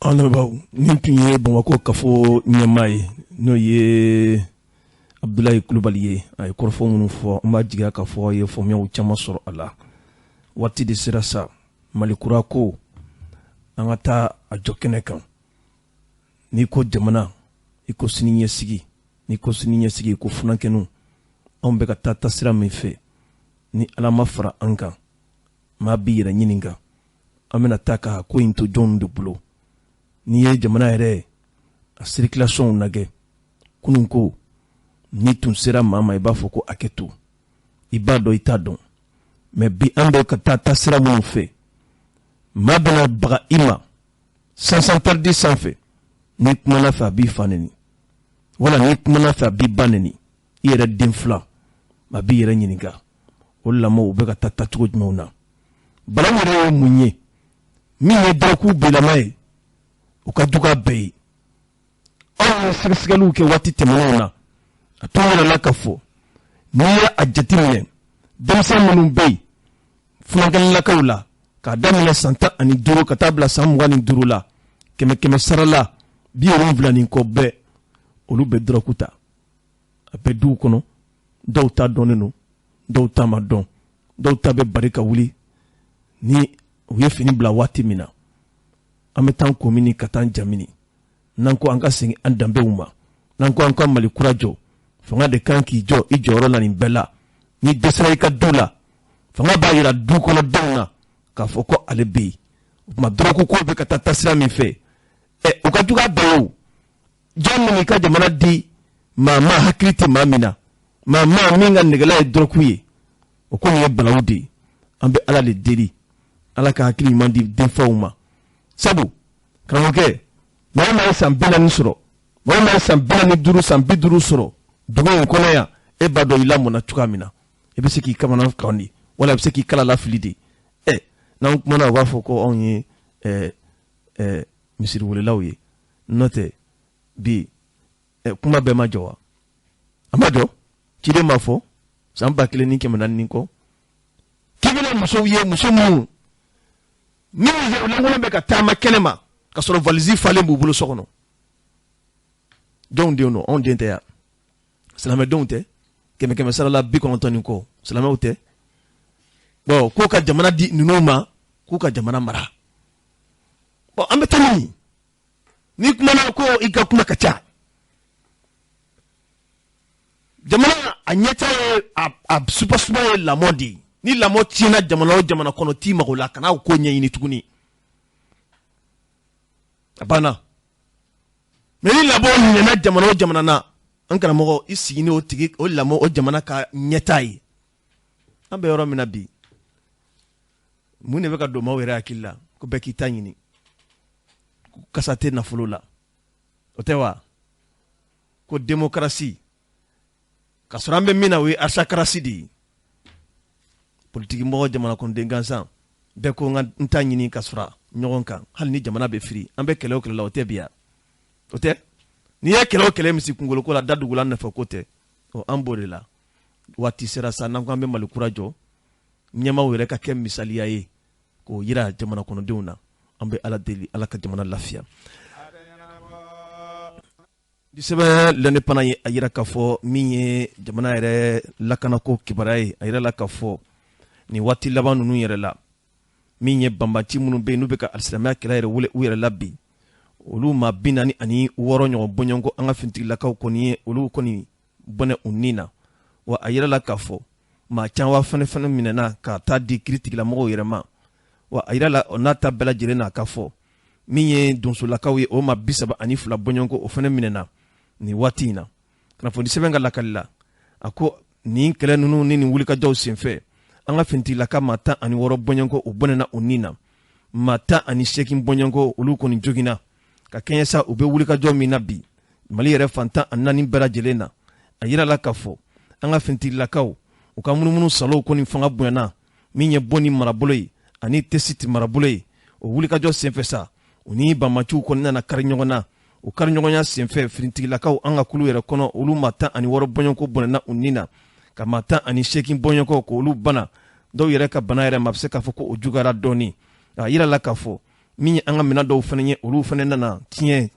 An lamɛnbaaw, nin tun ye Bamakɔ kafo ɲɛmaa ye, n'o ye Abudulayi Kulubali ye. A ye kɔrɔfɔ minnu fɔ, an b'a jigiya k'a fɔ a ye faamuyaw caman sɔrɔ a la. Waati de sera sa, Mali kura ko, an ka taa a jɔ kɛnɛ kan. N'i ko jamana, i ko sini ɲɛsigi. N'i ko sini ɲɛsigi, i ko funankɛninw. Anw bɛ ka taa taasira min fɛ, ni Ala ma fara an kan, maa b'i yɛrɛ ɲininka, an bɛna taa ka ko in to jɔnw de bolo? N'i ye jamana yɛrɛ a circulation lajɛ, kunun ko N'i tun sera maa ma, i b'a fɔ ko hakɛ to, i b'a dɔn, i t'a dɔn. Mais bi, an bɛ ka taa taasira minnu fɛ, maa bɛna baga i ma sens interdit sanfɛ. N'i kumana fɛ, a b'i fa neni, wala n'i kumana fɛ, a b'i ba neni. I yɛrɛ den fila, a b'i yɛrɛ ɲininka o lamɔ u bɛ ka taa taacogo jumɛnw na. Balawu yɛrɛ ye mun ye? Min ye dɔrɔgu bilama ye, o ka jugu a bɛɛ ye. Anw ye sɛgɛsɛgɛliw kɛ waati tɛmɛnenw na, a tun yɛrɛ la ka fɔ, n'i ye a jateminɛ, denmisɛn minnu bɛ yen furakɛlilakaw la, k'a daminɛ san 15 ka taa bila san 25 la, kɛmɛ kɛmɛ sara la, 70 ni kɔ bɛɛ, olu bɛ dɔrɔgu ta. A bɛ duw kɔnɔ, dɔw ta dɔnnen don, dɔw ta ma dɔn, dɔw ta bɛ bari ka wuli ni u ye fini bila waati min na. An bɛ taa ko mini ka taa jamini. N'an ko an ka segin an danbew ma, n'an ko an ka Mali kura jɔ, fanga de kan k'i jɔ i jɔyɔrɔ la nin bɛɛ la. N'i dɛsɛra i ka du la, fanga b'a yira du kɔnɔdenw na k'a fɔ ko ale bɛ yen. O tuma, dɔrɔgu ko bɛ ka taa taasira min fɛ, ɛ, o ka jugu a bɛɛ ye. O jɔn min ka jamana di maa ma, hakili tɛ maa min na, maa maa min ka nɛgɛla ye dɔrɔgu ye, o kɔni ye balawu de ye. An bɛ Ala de deli, Ala ka hakili ɲuman di denfaw ma. Sabu karamɔgɔkɛ, maa o maa ye san 40 sɔrɔ, maa o maa ye san 45, san 50 sɔrɔ dugu in kɔnɔ yan, e b'a dɔn i lamɔna cogoya min na. I bɛ se k'i kamana kan de, wala i bɛ se k'i kala lafili de. Ɛ, n'an kumana, u b'a fɔ ko anw ye ɛ ɛ misiriwelelaw ye. N'o tɛ, bi ɛ, kuma bɛɛ ma jɔ wa? A ma jɔ. Ciden m'a fɔ san 1400 ni kɔ k'i bɛna musow ye, muso minnu ni lankolon bɛ ka taama kɛnɛ ma, ka sɔrɔ valise falen b'u bolo so kɔnɔ. Jɔnw denw don? Anw den tɛ yan? Silamɛdenw tɛ? Kɛmɛ kɛmɛ sara la, 90 ni kɔ, silamɛw tɛ? Bon, k'u ka jamana di ninnu ma, k'u ka jamana mara. Bon, an bɛ taa min, n'i kumana ko i ka kuma ka ca. Jamana a ɲɛta ye a supasuma ye lamɔ de ye. Ni lamɔ tiɲɛna jamana o jamana kɔnɔ, t'i mago la, kana ko ɲɛɲini tuguni, a banna. Mais ni lamɔ ɲɛna jamana o jamana na, an karamɔgɔ, i sigi ni o tigi o lamɔ, o jamana ka ɲɛta ye. An bɛ yɔrɔ min na bi, mun de bɛ ka don maaw yɛrɛ hakili la? Ko bɛɛ k'i ta ɲini, kasa tɛ nafolo la, o tɛ wa? Ko démocratie, ka sɔrɔ an bɛ min na, o ye aristocratie de ye. Politiki mɔgɔ, jamana kɔnɔden gansan, bɛɛ ko n ka n ta ɲini ka sɔrɔ ɲɔgɔn kan, hali ni jamana bɛ firi. An bɛ kɛlɛ o kɛlɛ la, o tɛ bi yan, o tɛ. N'i ye kɛlɛ o kɛlɛ misi kunkoloko la, da dugula nafa ko tɛ. Ɔ, an b'o de la. Waati sera sa, n'an ko an bɛ Mali kura jɔ, ɲɛmaaw yɛrɛ ka kɛ misaliya ye k'o yira jamana kɔnɔdenw na. An bɛ Ala deli, Ala ka jamana lafiya. Bi sɛbɛn L'Indépendant ye a yira k'a fɔ, min ye jamana yɛrɛ lakanako kibaruya ye, a yira la k'a fɔ nin waati laban ninnu yɛrɛ la, min ye banbanci minnu bɛ yen, n'u bɛ ka alisilamɛya kɛlɛ yɛrɛ wele u yɛrɛ la bi, olu maa 46 ɲɔgɔn bɔɲɔgɔnko, an ka finitigilakaw kɔni ye olu kɔni bɔnɛ u ni na. Wa a yira la k'a fɔ maa caman fɛnɛ fɛnɛ minɛna ka taa di kiiritigilamɔgɔw yɛrɛ ma. Wa a yira la, o n'a ta bɛɛ lajɛlen na, k'a fɔ min ye donsolakaw ye, o ma 32 bɔɲɔgɔnko, o fɛnɛ minɛna nin waati in na. Kunnafoni sɛbɛn ka lakali la, a ko nin kɛlɛ ninnu ni nin wulikajɔw senfɛ, an ka finitigilaka maa 16 bɔɲɔgɔnko, o bɔnɛna u ni na. Maa 18 bɔɲɔgɔnko, olu kɔni joginna. Ka kɛɲɛ sa u bɛ wulikajɔ min na bi Mali yɛrɛ fan 14 bɛɛ lajɛlen na, a yira la k'a fɔ an ka finitigilakaw, u ka munumunu salow kɔni fanga bonyana min ye Boni marabolo ye ani Tessit marabolo ye. O wulikajɔ senfɛ sa, u ni banbaanciw kɔni nana kari ɲɔgɔn na. O kari ɲɔgɔnya senfɛ, finitigilakaw, an ka kulu yɛrɛ kɔnɔ, olu maa 16 bɔɲɔgɔnko bɔnɛna u ni na, ka maa 18 bɔɲɔgɔnko k'olu bana. Dɔw yɛrɛ ka bana yɛrɛ ma, a bɛ se k'a fɔ ko o juguyara dɔɔni. A yira la k'a fɔ min ye an ka minɛn dɔw fana ye, olu fana nana tiɲɛ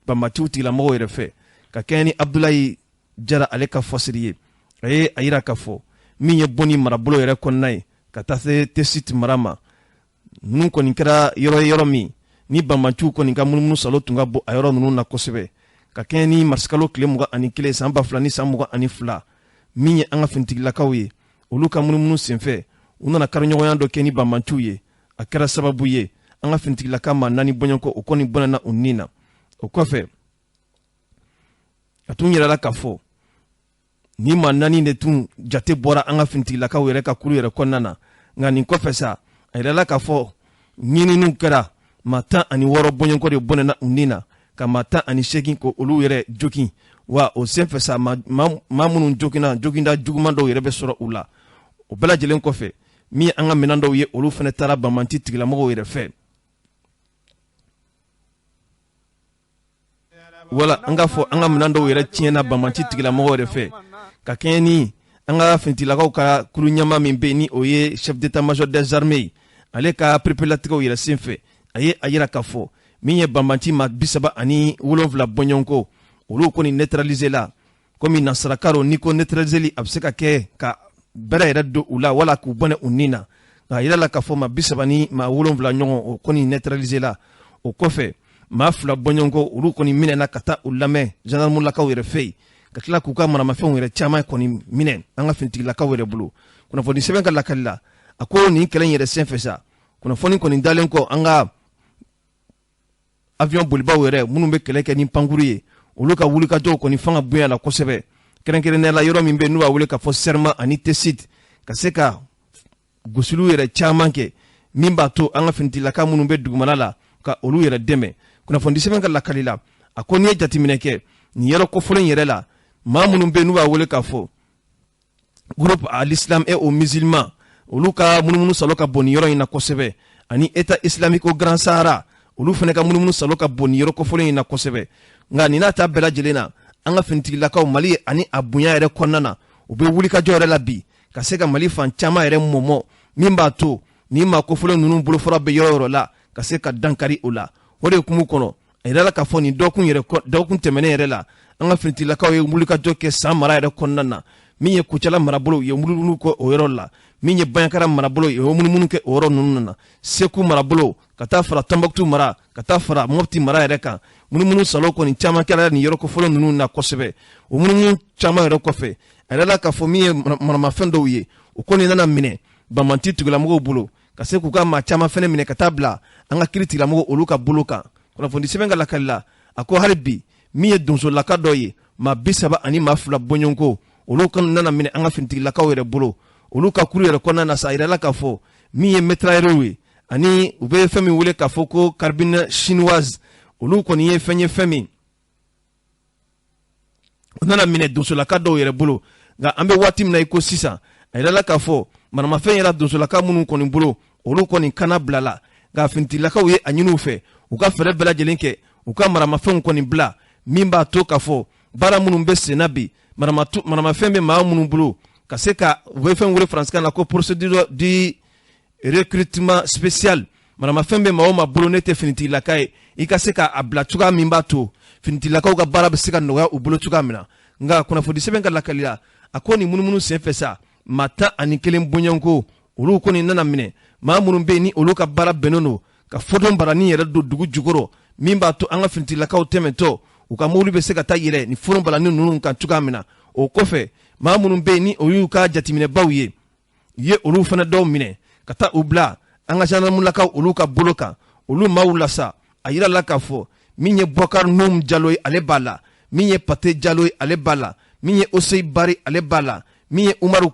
banbaanciw tigilamɔgɔw yɛrɛ fɛ. Ka kɛɲɛ ni Abudulayi Jara ale ka fɔsiri ye, a ye a yira k'a fɔ min ye Boni marabolo yɛrɛ kɔnɔna ye, ka taa se Tessit mara ma, ninnu kɔni kɛra yɔrɔ ye, yɔrɔ min ni banbaanciw kɔni ka munumunu salo tun ka bon a yɔrɔ ninnu na kosɛbɛ. Ka kɛɲɛ ni marisikalo tile 21 san 2022, min ye an ka finitigilakaw ye, olu ka munumunu senfɛ, u nana kariɲɔgɔnya dɔ kɛ ni banbaanciw ye. A kɛra sababu ye, an ka finitigilaka maa naani bɔɲɔgɔnko, o kɔni bɔnɛna u ni na. O kɔfɛ, a tun yirala k'a fɔ Ni maa 4 de tun jate bɔra an ka finitigilakaw yɛrɛ ka kulu yɛrɛ kɔnɔna na. Nka nin kɔfɛ sa, a yirala k'a fɔ ɲininiw kɛra, maa 16 bɔɲɔgɔnko de bɔnɛna u ni na, ka maa 18 ko olu yɛrɛ jogin. Wa o senfɛ sa, maa minnu joginna, joginda juguman dɔw yɛrɛ bɛ sɔrɔ u la. O bɛɛ lajɛlen kɔfɛ, min ye an ka minɛn dɔw ye, olu fana taara banbanci tigilamɔgɔw yɛrɛ fɛ. Wala an k'a fɔ an ka minɛn dɔw yɛrɛ tiɲɛna banbanci tigilamɔgɔw yɛrɛ fɛ, ka kɛɲɛ ni an ka finitigilakaw ka kulu ɲɛmaa min bɛ yen, ni o ye chef d'état-major des armées ye, ale ka pereperelatigɛw yɛrɛ senfɛ, a ye a yira k'a fɔ min ye banbanci maa 37 bɔɲɔgɔnko, olu kɔni neutraliser la. Komi nansarakan rɔ, n'i ko neutraliseli, a bɛ se ka kɛ ka bɛrɛ yɛrɛ don u la wala k'u bɔnɛ u ni na. Nka a yirala k'a fɔ maa 37 ɲɔgɔn, o kɔni neutraliser la. O kɔfɛ, maa 2 bɔɲɔgɔnko, olu kɔni minɛna ka taa u lamɛn gendarmelakaw yɛrɛ fɛ yen, ka tila k'u ka maramafɛnw yɛrɛ caman kɔni minɛ an ka finitigilakaw yɛrɛ bolo. Kunnafoni sɛbɛn ka lakali la, a ko nin kɛlɛ in yɛrɛ senfɛ sa, kunnafoni kɔni dalen kɔ an ka avion bolibaw yɛrɛ minnu bɛ kɛlɛ kɛ ni pankuru ye, olu ka wulikajɔw kɔni fanga bonya la kosɛbɛ, kɛrɛnkɛrɛnnenya la yɔrɔ min bɛ n'u b'a wele k'a fɔ Serma ani Tessit, ka se ka gosiliw yɛrɛ caman kɛ min b'a to an ka finitigilaka minnu bɛ dugumana la ka olu yɛrɛ dɛmɛ. Kunnafoni sɛbɛn ka lakali la, a ko n'i ye jateminɛ kɛ nin yɔrɔ kofɔlen yɛrɛ la, maa minnu bɛ n'u b'a wele k'a fɔ groupe à l'islam et aux musulmans, olu ka munumunu salo ka bon nin yɔrɔ in na kosɛbɛ, ani État islamique au Grand Sahara, olu fana ka munumunu salo ka bon nin yɔrɔ kofɔlen in na kosɛbɛ. Nka nin n'a ta bɛɛ lajɛlen na, an ka finitigilakaw, Mali ani a bonya yɛrɛ kɔnɔna na, u bɛ wulikajɔ yɛrɛ la bi ka se ka Mali fan caman yɛrɛ mɔmɔ, min b'a to nin maa kofɔlen ninnu bolofara bɛ yɔrɔ yɔrɔ la, ka se ka dankari o la. O de hukumu kɔnɔ, a yirala k'a fɔ nin dɔgɔkun yɛrɛ, dɔgɔkun tɛmɛnen yɛrɛ la, an ka finitigilakaw ye wulikajɔ kɛ San mara yɛrɛ kɔnɔna na. Min ye Kucala marabolo ye, munumunu kɛ o yɔrɔ la. Min ye Banjagara marabolo ye, o munumunu kɛ o yɔrɔ ninnu na. Segu marabolo, ka taa fara Tɔnbɔkutu mara, ka taa fara Mɔpti mara yɛrɛ kan, munumunu salo kɔni caman kɛra nin yɔrɔ kofɔlen ninnu na kosɛbɛ. O munumunu caman yɛrɛ kɔfɛ, a yirala k'a fɔ min ye maramafɛn dɔw ye, o kɔni nana minɛ banbanci tigilamɔgɔw bolo, ka se k'u ka maa caman fɛnɛ minɛ ka taa bila an ka kiri tigilamɔgɔw olu ka bolo kan. Kunnafoni sɛbɛn ka lakali la, a ko hali bi min ye donsolaka dɔ ye, maa 32 bɔɲɔgɔnko, olu kɔni nana minɛ an ka finitigilakaw yɛrɛ bolo. Olu ka kuru yɛrɛ kɔnɔna na sa, a yirala k'a fɔ min ye mitrailleur ye, ani u bɛ fɛn min wele k'a fɔ ko carabine chinoise, olu kɔni ye fɛn ye, fɛn min u nana minɛ donsolaka dɔw yɛrɛ bolo. Nka an bɛ waati min na i ko sisan, a yirala k'a fɔ maramafɛn yɛrɛ donsolaka minnu kɔni bolo, olu kɔni kana bilala. Nka finitigilakaw ye a ɲini u fɛ u ka fɛɛrɛ bɛɛ lajɛlen kɛ u ka maramafɛnw kɔni bila, min b'a to k'a fɔ baara minnu bɛ senna bi, maramafɛn bɛ maa minnu bolo, ka se ka u bɛ fɛn wele faransikan na ko procédure du recrutement spécial. Maramafɛn bɛ maa o maa bolo, ne tɛ finitigilaka ye, i ka se k'a bila cogoya min b'a to finitigilakaw ka baara bɛ se ka nɔgɔya u bolo cogoya min na. Nka kunnafoni sɛbɛn ka lakali la, a ko nin munumunu senfɛ sa, maa 11 bɔɲɔgɔnko, olu kɔni nana minɛ, maa minnu bɛ yen ni olu ka baara bɛnnen don ka fodon barani yɛrɛ don dugu jukɔrɔ, min b'a to an ka finitigilakaw tɛmɛtɔ, u ka mobili bɛ se ka taa yɛlɛ ni fodon barani ninnu kan cogoya min na. O kɔfɛ, maa minnu bɛ yen ni o y'u ka jateminɛbaw ye, u ye olu fana dɔw minɛ ka taa u bila an ka gendarmelakaw olu ka bolo kan. Olu maaw la sa, a yirala k'a fɔ min ye Bɔkari Num Jalo ye, ale b'a la. Min ye Pate Jalo ye, ale b'a la. Min ye Oseyi Bari, ale b'a la. Min ye Umaru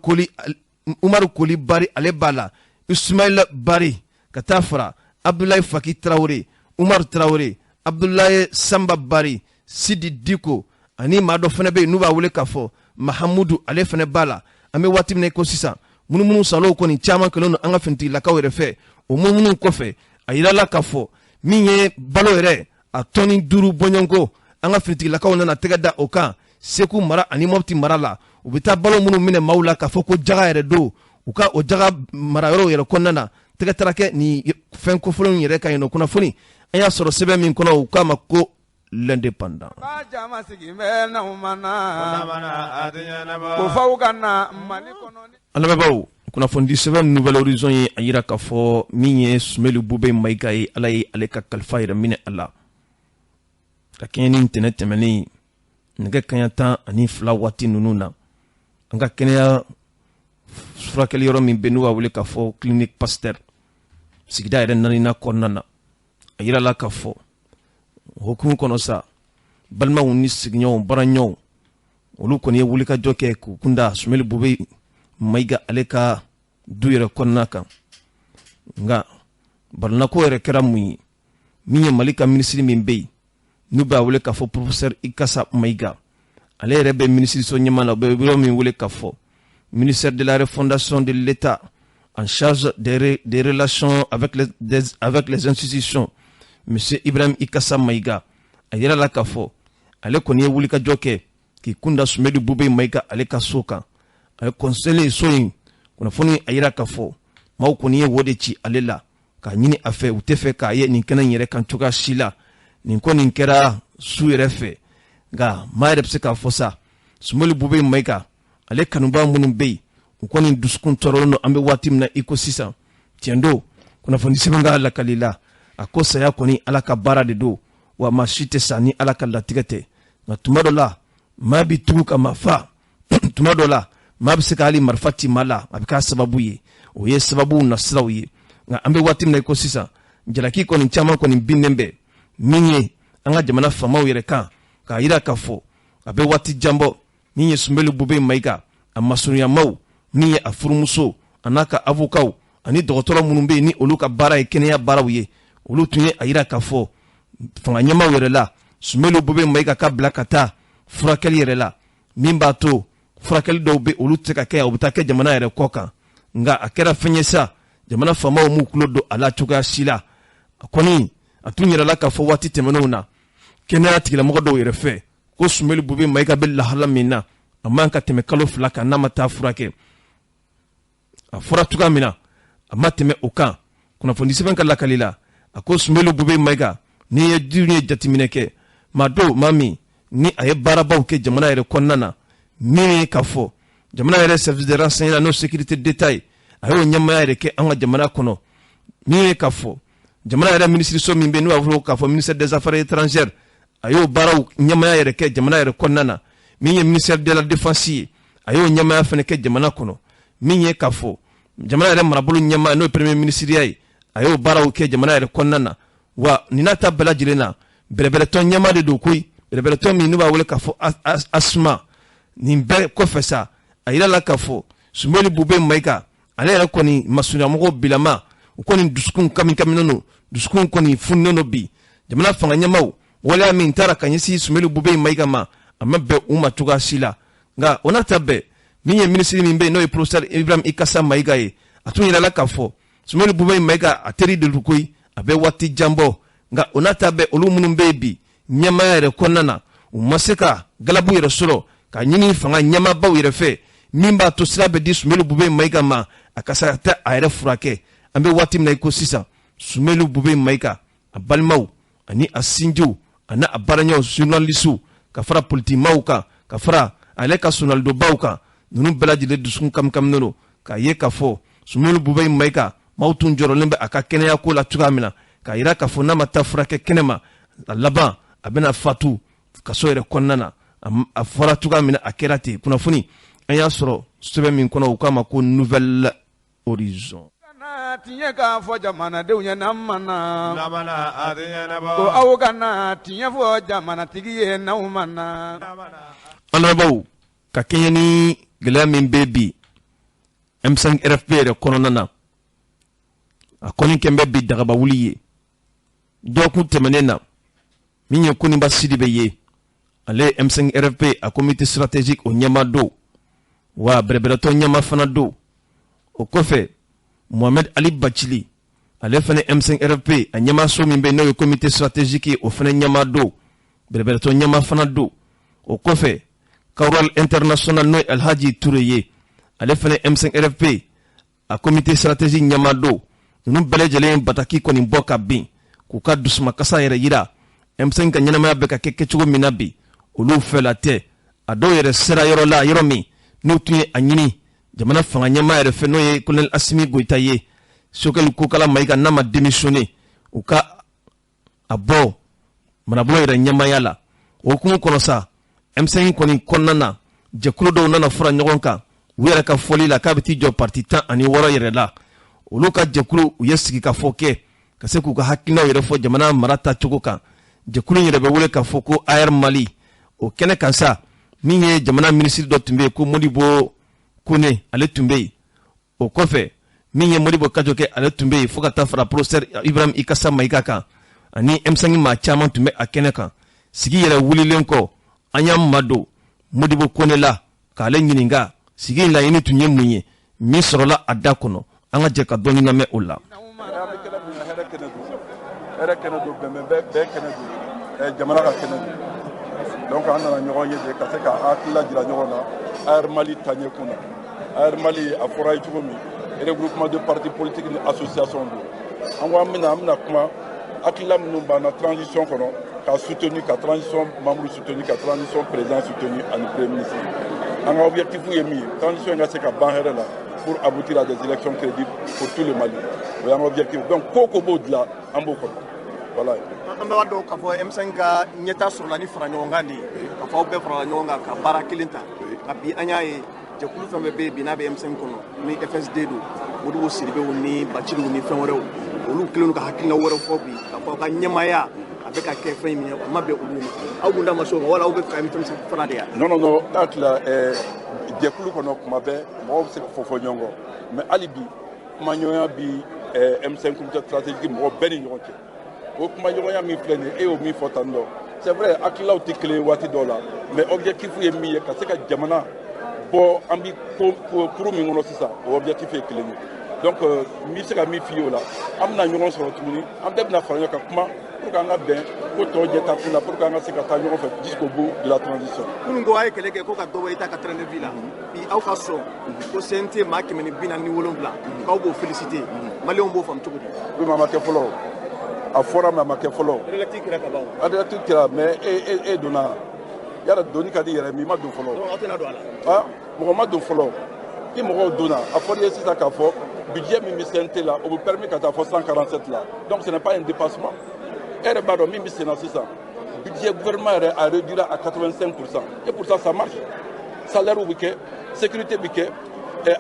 Koli Bari, ale b'a la. Ismaila Bari, ka taa fara Abdulayi Faki Tarawele, Umaru Tarawele, Abdulayi Sanba Bari, Sidi Diko, ani maa dɔ fana bɛ yen n'u b'a wele k'a fɔ Mahamudu, ale fana b'a la. An bɛ waati min na i ko sisan, munumunu salow kɔni caman kɛlen don an ka finitigilakaw yɛrɛ fɛ. O munumunu kɔfɛ, a yirala k'a fɔ min ye balo yɛrɛ a tɔni 5 bɔɲɔgɔnko, an ka finitigilakaw nana tɛgɛ da o kan Segu mara ani Mɔpti mara la. U bɛ taa balo minnu minɛ maaw la k'a fɔ ko jaga yɛrɛ don, u ka o jaga marayɔrɔw yɛrɛ kɔnɔna na, tɛgɛ taara kɛ nin fɛn kofɔlenw yɛrɛ kan yen nɔ. Kunnafoni an y'a sɔrɔ sɛbɛn min kɔnɔ, u k'a ma ko L'Indépendant. An lamɛnbaaw, kunnafonidi sɛbɛn Nouvel Horizon ye a yira k'a fɔ min ye Sumelu Bube Mayiga ye, Ala ye ale ka kalifa yɛrɛ minɛ a la ka kɛɲɛ ni ntɛnɛn tɛmɛnen nɛgɛ kaɲa 12 waati ninnu na, an ka kɛnɛya furakɛli yɔrɔ min bɛ n'u b'a wele k'a fɔ Clinique Pasteur, sigida yɛrɛ naaninan kɔnɔna na. A yirala k'a fɔ hukumu kɔnɔ sa, balimaw ni sigiɲɔgɔnw, baaraɲɔgɔnw, Olu kɔni ye wulikajɔ kɛ k'u kunda Sumeli Bube Mayiga ale ka du yɛrɛ kɔnɔna kan. Nka barinako yɛrɛ kɛra mun ye? Min ye Mali ka minisiri min bɛ yen n'u b'a wele k'a fɔ professeur Ikasa Mayiga, ale yɛrɛ bɛ minisiriso ɲɛmaa la, u bɛ yɔrɔ min wele k'a fɔ ministère de la refondation de l'État en charge des relations avec les institutions, monsieur Ibrahim Ikasa Mayiga, a yira la k'a fɔ ale kɔni ye wulikajɔ kɛ k'i kunda Sumeli Bube Mayiga ale ka so kan. A ye kɔnsɛlen so in kunnafoni, a yira k'a fɔ maaw kɔni ye wo de ci ale la k'a ɲini a fɛ, u tɛ fɛ k'a ye nin kɛnɛ in yɛrɛ kan cogoya si la. Nin ko nin kɛra su yɛrɛ fɛ, nka maa yɛrɛ bɛ se k'a fɔ sa, Sumeli Bube Mayiga ale kanubaa minnu bɛ yen, u kɔni dusukun tɔɔrɔlen don an bɛ waati min na i ko sisan. Tiɲɛ don, kunnafoni sɛbɛn ka lakali la, a ko saya kɔni Ala ka baara de don, wa maa si tɛ sa ni Ala ka latigɛ tɛ. Nka tuma dɔ la, maa bi tugu ka maa fa, tuma dɔ la maa bɛ se ka hali marifa ci maa la, a bɛ k'a sababu ye. O ye sababuw nasiraw ye. Nka an bɛ waati min na i ko sisan, jalaki kɔni caman kɔni binnen bɛ min ye an ka jamana faamaw yɛrɛ kan, k'a yira k'a fɔ a bɛ waati jan bɔ, min ye Sunbeli Bube Mayiga a masurunyamaw, min ye a furumuso a n'a ka avokaw ani dɔgɔtɔrɔ minnu bɛ yen ni olu ka baara ye kɛnɛya baaraw ye, olu tun ye a yira k'a fɔ fanga ɲɛmaaw yɛrɛ la, Sunbeli Bube Mayiga ka bila ka taa furakɛli yɛrɛ la, min b'a to furakɛli dɔw bɛ olu tɛ se ka kɛ, u bɛ taa kɛ jamana yɛrɛ kɔ kan. Nka a kɛra fɛn ye sa, jamana faamaw m'u tulo don a la cogoya si la. A kɔni a tun yɛrɛ la k'a fɔ waati tɛmɛnenw na kɛnɛya tigilamɔgɔ dɔw yɛrɛ fɛ ko Sunbeli Bube Mayiga bɛ lahala min na, a man ka tɛmɛ kalo 2 kan n'a ma taa furakɛ. A fɔra cogoya min na, a ma tɛmɛ o kan. Kunnafoni sɛbɛn ka lakali la, a ko Sunbeli Bube Mayiga, n'i ye du ye jateminɛ kɛ, maa don maa min ni a ye baarabaw kɛ jamana yɛrɛ kɔnɔna na, min ye k'a fɔ jamana yɛrɛ service de renseignement, n'o sécurité d'État ye, a y'o ɲɛmaaya yɛrɛ kɛ an ka jamana kɔnɔ, min ye k'a fɔ jamana yɛrɛ minisiriso min bɛ n'u b'a fɔ k'a fɔ ministère des Affaires étrangères, a y'o baaraw ɲɛmaaya yɛrɛ kɛ jamana yɛrɛ kɔnɔna na, min ye ministère de la Défense ye, a y'o ɲɛmaaya fana kɛ jamana kɔnɔ, min ye k'a fɔ jamana yɛrɛ marabolo ɲɛmaa, n'o ye premier ministre ye, a y'o baaraw kɛ jamana yɛrɛ kɔnɔna na. Wa nin n'a ta bɛɛ lajɛlen na, bɛrɛbɛrɛtɔn ɲɛmaa de don koyi, bɛrɛbɛrɛtɔn min n'u b'a wele k'a fɔ ASMA. Nin bɛɛ kɔfɛ sa, a yira la k'a fɔ Sunbeli Bube Mayiga ale yɛrɛ kɔni masurunyamɔgɔw bilama, u kɔni dusukun kami kaminen don, dusukun kɔni fununen don bi. Jamana fanga ɲɛmaaw waleya min taara ka ɲɛsin Sunbeli Bube Mayiga ma, a ma bɛn u ma cogoya si la. Nka o n'a ta bɛɛ, min ye minisiri min bɛ yen, n'o ye professeur Ibrahim Ikasa Mayiga ye, a tun yirala k'a fɔ Sunbeli Bube Mayiga a teri de don koyi, a bɛ waati jan bɔ. Nka o n'a ta bɛɛ, olu minnu bɛ yen bi ɲɛmaaya yɛrɛ kɔnɔna na, u ma se ka galabu yɛrɛ sɔrɔ ka ɲini fanga ɲɛmaabaw yɛrɛ fɛ min b'a to sira bɛ di Sunbeli Bube Mayiga ma, a ka se ka taa a yɛrɛ furakɛ. An bɛ waati min na i ko sisan, Sunbeli Bube Mayiga a balimaw ani a sinjiw ani a baaraɲɔgɔn journalistew, ka fara politimaw kan, ka fara ale ka sonalidonbaw kan, ninnu bɛɛ lajɛlen dusukun kamikaminen don k'a ye k'a fɔ Sunbeli Bube Mayiga, maaw tun jɔrɔlen bɛ a ka kɛnɛyako la cogoya min na, k'a yira k'a fɔ n'a ma taa furakɛ kɛnɛ ma, a laban a bɛna fatu kaso yɛrɛ kɔnɔna na. A fɔra cogoya min na, a kɛra ten. Kunnafoni an y'a sɔrɔ sɛbɛn min kɔnɔ, u k'a ma ko Nouvel Horizon. Tiɲɛ k'a fɔ jamanadenw ye n'an ma na ko aw kana tiɲɛ fɔ jamanatigi ye n'aw ma na. An lamɛnbaaw, ka kɛɲɛ ni gɛlɛya min bɛ bi M5 RFP yɛrɛ kɔnɔna na, a kɔni kɛn bɛ bi dagaba wuli ye. Dɔgɔkun tɛmɛnen na, min ye Koniba Sidibe ye, ale ye M5 RFP a comité stratégique o ɲɛmaa don, wa bɛrɛbɛrɛtɔn ɲɛmaa fana don. O kɔfɛ, Mohamed Ali Bacili, ale fana M5 RFP a ɲɛmaaso min bɛ, n'o ye comité stratégique ye, o fana ɲɛmaa don, bɛrɛbɛrɛtɔn ɲɛmaa fana don. O kɔfɛ, Kawral International, n'o ye Alhaji Ture ye, ale fana M5 RFP a comité stratégique ɲɛmaa don. Ninnu bɛɛ lajɛlen bataki kɔni bɔ ka bin k'u ka dusumakasa yɛrɛ yira M5 ka ɲɛnamaya bɛ ka kɛ kɛcogo min na bi, olu fɛla tɛ. A dɔw yɛrɛ sera yɔrɔ la, yɔrɔ min n'u tun ye a ɲini jamana fanga ɲɛmaa yɛrɛ fɛ, n'o ye colonel Asimi Goyita ye, Sogɛli Kokala Mayiga n'a ma démissionné, u ka a bɔ marabolo yɛrɛ ɲɛmaaya la. O hukumu kɔnɔ sa, M5 kɔni kɔnɔna na, jɛkulu dɔw nana fara ɲɔgɔn kan. U yɛrɛ ka fɔli la, k'a bɛ t'i jɔ parti 16 yɛrɛ la. Olu ka jɛkulu, u ye sigikafɔ kɛ ka se k'u ka hakilinaw yɛrɛ fɔ jamana mara tacogo kan. Jɛkulu in yɛrɛ bɛ wele k'a fɔ ko AR Mali. O kɛnɛ kan sa, Min ye jamana minisiri dɔ tun bɛ yen ko Modibo Kone, ale tun bɛ yen. O kɔfɛ, min ye Modibo Kajoke, ale tun bɛ yen, fo ka taa fara professeur Ibrahim Ikasa Mayiga kan, ani M5 maa caman tun bɛ a kɛnɛ kan. Sigi yɛrɛ wulilen kɔ, an y'an madon Modibo Kone la k'ale ɲininka sigi in laɲini tun ye mun ye. Min sɔrɔla a da kɔnɔ, an ka jɛ ka dɔɔni lamɛn o la. Hɛrɛ kɛnɛ don, bɛn bɛn kɛnɛ don, jamana ka kɛnɛ don. Donc an nana ɲɔgɔn ye de ka se ka hakilila jira ɲɔgɔn na AER Mali taɲɛ kun na. AER Mali, a fɔra ye cogo min, regroupement de partis politiques ni association don. An ko an bɛna kuma hakilila minnu b'an na transition kɔnɔ, ka soutenir, ka transition membre soutenir, ka transition président soutenir ani premier ministre. An ka objectif ye min ye, transition in ka se ka ban hɛrɛ la pour aboutir à des élections crédibles pour tout le Mali. O y'an ka objectif. Donc ko o ko b'o dilan, an b'o kɔnɔ, voilà. An b'a dɔn k'a fɔ M5 ka ɲɛta sɔrɔla ni fara ɲɔgɔn kan de ye, k'a fɔ aw bɛɛ farala ɲɔgɔn kan ka baara kelen ta. Nka bi, an y'a ye jɛkulu fɛn fɛn bɛ yen bi n'a bɛ M5 kɔnɔ, ni FSD don, Modibo Sidibew ni Baciliw ni fɛn wɛrɛw, olu kɛlen don ka hakilina wɛrɛ fɔ bi k'a fɔ aw ka ɲɛmaaya a bɛ ka kɛ fɛn min ye, a ma bɛn olu ma. Aw dun da ma se o ma, wala aw bɛ fɛ M5 fara de yan? Non, non, non, n'a tila jɛkulu kɔnɔ, kuma bɛɛ mɔgɔw bɛ se ka fɔ fɔ ɲɔgɔn kɔ, mais hali bi kumaɲɔgɔnya bi M5 comité stratégique mɔgɔ bɛɛ ni ɲɔgɔn cɛ. O kumaɲɔgɔnya min filɛ nin ye, e y'o min fɔ tan tɔ, c'est vrai, hakililaw tɛ kelen ye waati dɔw la, mais objectif ye min ye, ka se ka jamana bɔ an bi ko kuru min kɔnɔ sisan, o objectif ye kelen ye. Donc n bɛ se ka min f'i ye o la, an bɛna ɲɔgɔn sɔrɔ tuguni, an bɛɛ bɛna fara ɲɔgɔn kan kuma pour que an ka bɛn ko tɔ ɲɛta kun na, pour que an ka se ka taa ɲɔgɔn fɛ jusqu'au bout de la transition. Minnu ko a ye kɛlɛ kɛ ko ka dɔ bɔ État ka train de vie la, bi aw ka sɔn ko CNT maa 147, k'aw b'o féliciter, maliyɛnw b'o faamu cogo di? Oui, mais a ma kɛ fɔlɔ. A fɔra, mais a ma kɛ fɔlɔ. Relecture kɛra ka ban o. A relecture kɛra, mais e donna yala, donni ka di yɛrɛ, mais i ma don fɔlɔ. Donc aw tɛna don a la? Ah, mɔgɔ ma don fɔlɔ. Ni mɔgɔw donna, a fɔra i ye sisan k'a fɔ budget min bɛ CNT la, o bɛ permis ka taa fɔ 147 la. Donc ce n'est pas un dépassement. E yɛrɛ b'a dɔn min bɛ sen na sisan, budget gouvernement yɛrɛ a réduit à 85, et pourtant ça marche. Salaire bɛ kɛ, sécurité bɛ kɛ,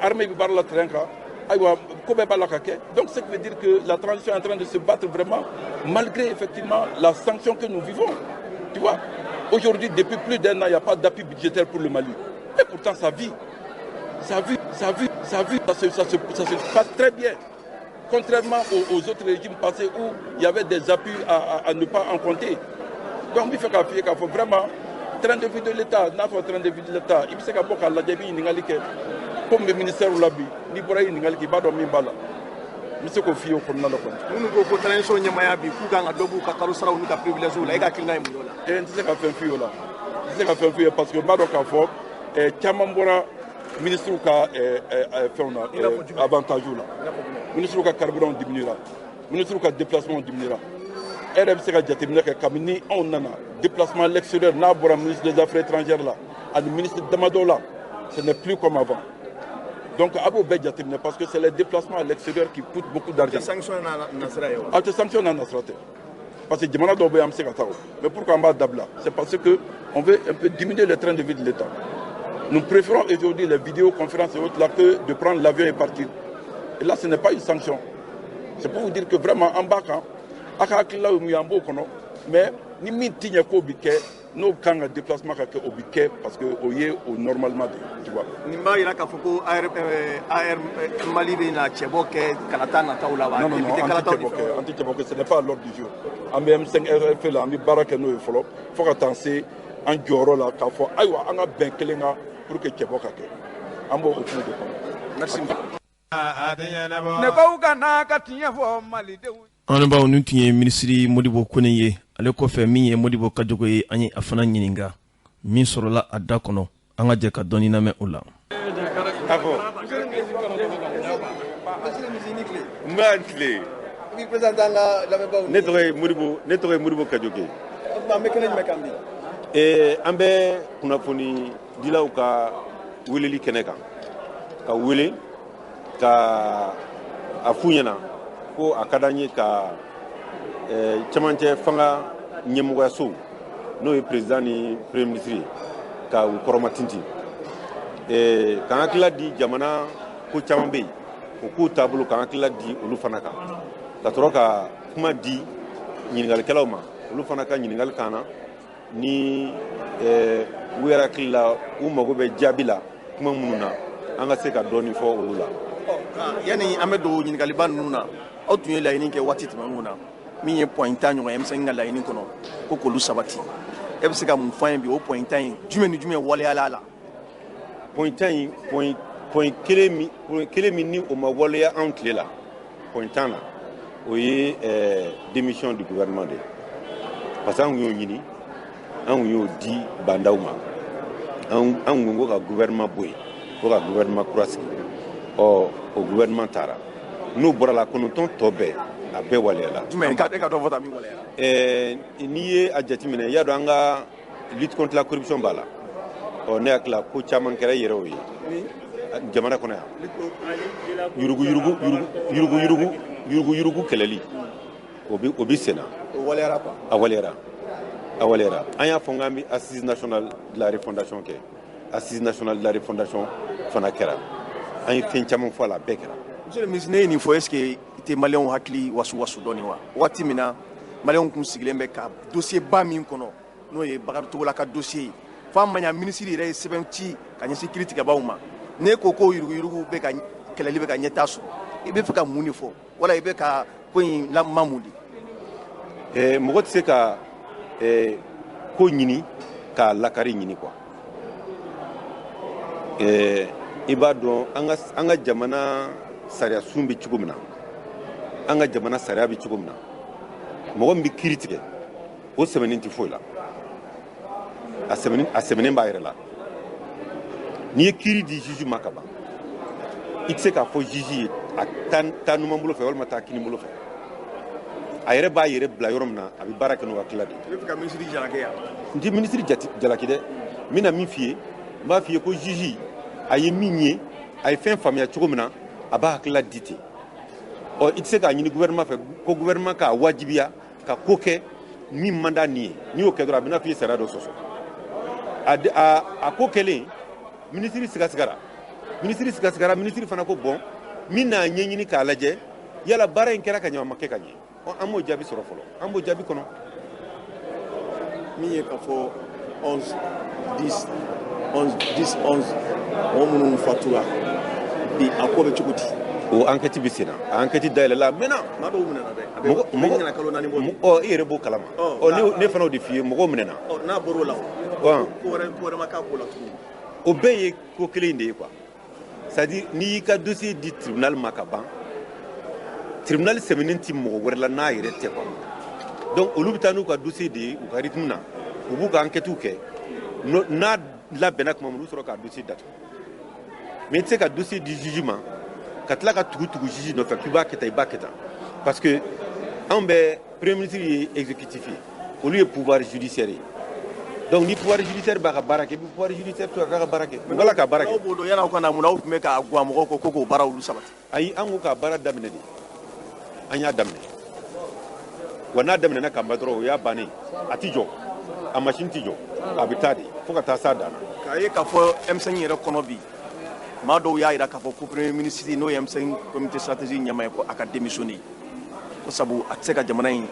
armée bɛ baara la terrain kan, ayiwa, ko bɛɛ b'a la ka kɛ. Donc ce qui veut dire que la transition est en train de se battre vraiment malgré effectivement la sanction que nous vivons, tu vois. Aujourd'hui, depuis plus d'un an, il n'y a pas d'appui budgétaire pour le Mali, et pourtant ça vit, ça vit, ça vit, ça vit, ça se passe très bien, contrairement aux autres régimes passés où il y avait des appuis à ne pas en compter. Donc, il faut k'a f'i ye k'a fɔ vraiment train de vie de l'État, n'a fɔ train de vie de l'État, i bɛ se ka bɔ k'a lajɛ, i bɛ ɲininkali kɛ ko min bɛ ministère la bi, n'i bɔra i ɲininkali kɛ, i b'a dɔn min b'a la. N bɛ se k'o f'i ye o kɔnɔna la kɔni. Minnu ko ko transition ɲɛmaaya bi k'u kan ka dɔ b'u ka kalo saraw n'u ka privilèges la, e ka hakilina ye mun ye o la? N tɛ se ka fɛn f'i ye o la, n tɛ se ka fɛn f'i ye parce que n b'a dɔn k'a fɔ caman bɔra ministres ka fɛnw na, avantage la. Ministres ka carburant diminuera, ministres ka déplacement diminuera. E yɛrɛ bɛ se ka jateminɛ kɛ, kabini anw nana, déplacement à l'extérieur n'a bɔra ministre des Affaires étrangères la ani ministre damadɔ la, ce n'est plus comme avant. Donc a b'o bɛɛ jateminɛ parce que c'est les déplacements à l'extérieur qui coûtent beaucoup d'argent. Sanction n'a nasira ye wa? A tɛ sanction n'a nasira tɛ, parce que jamana dɔw bɛ yen, an bɛ se ka taa o. Mais pourquoi an b'a dabila? C'est parce que on veut un peu diminuer le train de vie de l'État. Nous préférons aujourd'hui les vidéoconférences et autres là que de prendre l'avion et partir. Et là, ce n'est pas une sanction. C'est pour vous dire que vraiment, en bas, quand, a ka hakilila ye mun ye, an b'o kɔnɔ, mais ni min ti ɲɛ k'o bi kɛ, n'o kan ka déplacement ka kɛ, o bi kɛ, parce que o ye o normalement de, tu vois. Nin b'a jira k'a fɔ ko AER Mali bɛ na cɛbɔ kɛ kalata nataw la wa? Non, non, non, an tɛ cɛbɔ kɛ, an tɛ cɛbɔ kɛ, ce n'est pas à l'ordre du jour. An bɛ M5 RFP la, an bɛ baara kɛ n'o ye fɔlɔ, fo ka taa se an jɔyɔrɔ la k'a fɔ ayiwa, an ka bɛn kelen kan pour que cɛbɔ ka kɛ. An b'o hukumu de kɔnɔ. Merci. Ne ko ka n'a ka tiɲɛ fɔ malidenw. An baw, nin tun ye minisiri Modibo Kone ye. Ale kɔfɛ, min ye Modibo Kajogo ye, an ye a fana ɲininka. Min sɔrɔla a da kɔnɔ, an ka jɛ ka dɔɔni lamɛn o la. Awɔ. N b'a tile. I b'i présenter an ka lamɛnbaaw. Ne tɔgɔ ye Modibo Kajoke. O tuma an bɛ kɛnɛ jumɛn kan bi? An bɛ kunnafoni dilaw ka weleli kɛnɛ kan, ka wele ka a f'u ɲɛna ko a ka d'an ye ka cɛmancɛ fanga ɲɛmɔgɔyaso, n'o ye président ni premier ministre ye, ka u kɔrɔmatintin, k'an hakilila di jamana ko caman bɛ yen, o k'u taabolo, k'an hakilila di olu fana kan, ka sɔrɔ ka kuma di ɲininkalikɛlaw ma, olu fana ka ɲininkali kan na ni U yɛrɛ hakili la, u mago bɛ jaabi la kuma minnu na, an ka se ka dɔɔni fɔ olu la. Yanni an bɛ don ɲininkaliba ninnu na, aw tun ye laɲini kɛ waati tɛmɛnenw na, min ye point 10 ɲɔgɔn ye M5 ka laɲini kɔnɔ, ko k'olu sabati. E bɛ se ka mun fɔ an ye bi, o point 10 in, jumɛn ni jumɛn waleyala a la? Point 10 in, point kelen min ni o ma waleya anw tile la, point 10 na, o ye démission du gouvernement de ye, parce que an kun y'o ɲini, an kun y'o di bandaw ma, an kun ko ka gouvernement bɔ yen, ko ka gouvernement kura sigi. Ɔ, o gouvernement taara, n'o bɔra la, 9 tɔ bɛɛ, a bɛɛ waleyala. Jumɛn e ka dɔ fɔ ta min waleyala? N'i ye a jateminɛ, i y'a dɔn an ka lutte contre la corruption b'a la. Ɔ, ne hakili la ko caman kɛra i yɛrɛ o ye jamana kɔnɔ yan. Yurugu yurugu yurugu yurugu yurugu yurugu kɛlɛli, o bi sen na. O waleyara quoi? A waleyara, a waleyara. An y'a fɔ k'an bɛ assise nationale de la refondation kɛ, assise nationale de la refondation fana kɛra. An ye fɛn caman fɔ a la, a bɛɛ kɛra. Monsieur le ministre, ne ye nin fɔ, est ce que i tɛ maliyɛnw hakili wasu wasu dɔɔni wa? Waati min na maliyɛnw kun sigilen bɛ ka dossier ba min kɔnɔ, n'o ye Bakari Togola ka dossier ye, f'a ma ɲa ministre yɛrɛ ye sɛbɛn ci ka ɲɛsin kiiritigɛbaw ma. N'e ko ko yuruguyurugu bɛ ka kɛlɛli bɛ ka ɲɛtaa sɔrɔ, i bɛ fɛ ka mun de fɔ, wala i bɛ ka ko in lamamu de? Mɔgɔ tɛ se ka ko ɲini k'a lakari ɲini quoi. I b'a dɔn an ka jamana sariya sun bɛ cogo min na, an ka jamana sariya bɛ cogo min na, mɔgɔ min bɛ kiiri tigɛ, o sɛbɛnnen tɛ foyi la, a sɛbɛnnen b'a yɛrɛ la. N'i ye kiiri di juge ma ka ban, i tɛ se k'a fɔ juge ye a taa numan bolo fɛ walima taa kini bolo fɛ. A yɛrɛ b'a yɛrɛ bila yɔrɔ min na, a bɛ baara kɛ n'o hakilila de ye. I bɛ fɛ ka minisiri jalaki yan? N tɛ minisiri jalaki dɛ. N bɛna min f'i ye, n b'a f'i ye ko juge a ye min ye, a ye fɛn faamuya cogo min na, a b'a hakilila di ten. Ɔ, i tɛ se k'a ɲini gouvernement fɛ ko gouvernement k'a wajibiya ka ko kɛ min man d'a ni ye. N'i y'o kɛ dɔrɔn, a bɛna f'i ye sariya dɔ sɔsɔ. A ko kɛlen, minisiri sigasigara, minisiri sigasigara, minisiri fana ko bɔn, min n'a ɲɛɲini k'a lajɛ yala baara in kɛra ka ɲɛ, a ma kɛ ka ɲɛ. Ɔ, an m'o jaabi sɔrɔ fɔlɔ, an b'o jaabi kɔnɔ. Min ye k'a fɔ 11 10 11 10 11, mɔgɔ minnu fatura bi, a ko bɛ cogo di? O enquête bɛ sen na, a enquête dayɛlɛla a mɛnna. Maa dɔw minɛna dɛ. A bɛ ɲina kalo 4 bɔ. Ɔ, i yɛrɛ b'o kalama. Ɔ, ne fana y'o de f'i ye, mɔgɔw minɛna. Ɔ, n'a bɔr'o la, o ko wɛrɛ ma k'a ko la tuguni. O bɛɛ ye ko kelen de ye quoi. C'est à dire n'i y'i ka dossier di tribunal ma ka ban, tribunal sɛmɛnen ti mɔgɔ wɛrɛ la n'a yɛrɛ tɛ quoi. Donc olu bɛ taa n'u ka dossier de ye u ka rythme na, u b'u ka enquête kɛ, n'a labɛnna tuma min, u bɛ sɔrɔ k'a dossier datugu. Mais i tɛ se ka dossier di juge ma ka tila ka tugu tugu juge nɔfɛ k'i b'a kɛ tan, i b'a kɛ tan, parce que anw bɛ premier ministre ye exécutif ye, olu ye pouvoir judiciaire ye. Donc ni pouvoir judiciaire b'a ka baara kɛ, i bɛ pouvoir judiciaire to a k'a ka baara kɛ, u b'a la ka baara kɛ. Aw b'o dɔn, yan'aw ka na mun na aw tun bɛ k'a guwan mɔgɔw kɔ ko k'o baara olu sabati? Ayi, an ko k'a baara daminɛ de, an y'a daminɛ. Wa n'a daminɛna ka ban dɔrɔn, o y'a bannen, a ti jɔ, a machine ti jɔ, a bɛ taa de fo ka taa s'a dan na. K'a ye k'a fɔ M5 yɛrɛ kɔnɔ bi, maa dɔw y'a jira k'a fɔ ko premier ministre, n'o ye M5 comité stratégique ɲɛmaa ye, ko a ka démissionner, ko sabu a tɛ se ka jamana in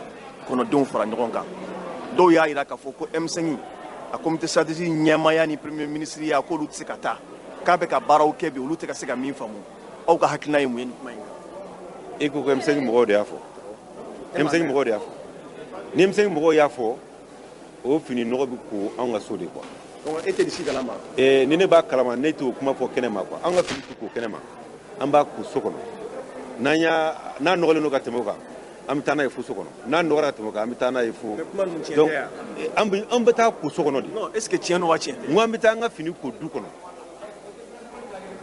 kɔnɔdenw fara ɲɔgɔn kan. Dɔw y'a jira k'a fɔ ko M5 a comité stratégique ɲɛmaaya ni premier ministre ya, k'olu tɛ se ka taa, k'a bɛ ka baaraw kɛ bi, olu tɛ ka se ka min faamu. Aw ka hakilina ye mun ye nin kuma in kan? E ko ko M5 mɔgɔw de y'a fɔ. M5 mɔgɔw de y'a fɔ. Ni M5 mɔgɔw y'a fɔ, o fini nɔgɔ bɛ ko anw ka so de quoi. Donc e tɛ nin si kalama? Ni ne b'a kalama, ne t'o kuma fɔ kɛnɛ ma quoi. An ka fini tɛ ko kɛnɛ ma, an b'a ko so kɔnɔ. N'an y'a n'a nɔgɔlen don ka tɛmɛ o kan, an bɛ taa n'a ye fo so kɔnɔ. N'a nɔgɔra ka tɛmɛ o kan, an bɛ taa n'a ye fo. Mais kuma ninnu tiɲɛ tɛ yan? An bɛ taa ko so kɔnɔ de. Non, est ce que tiɲɛ don wa tiɲɛ tɛ? N ko an bɛ taa an ka fini ko du kɔnɔ.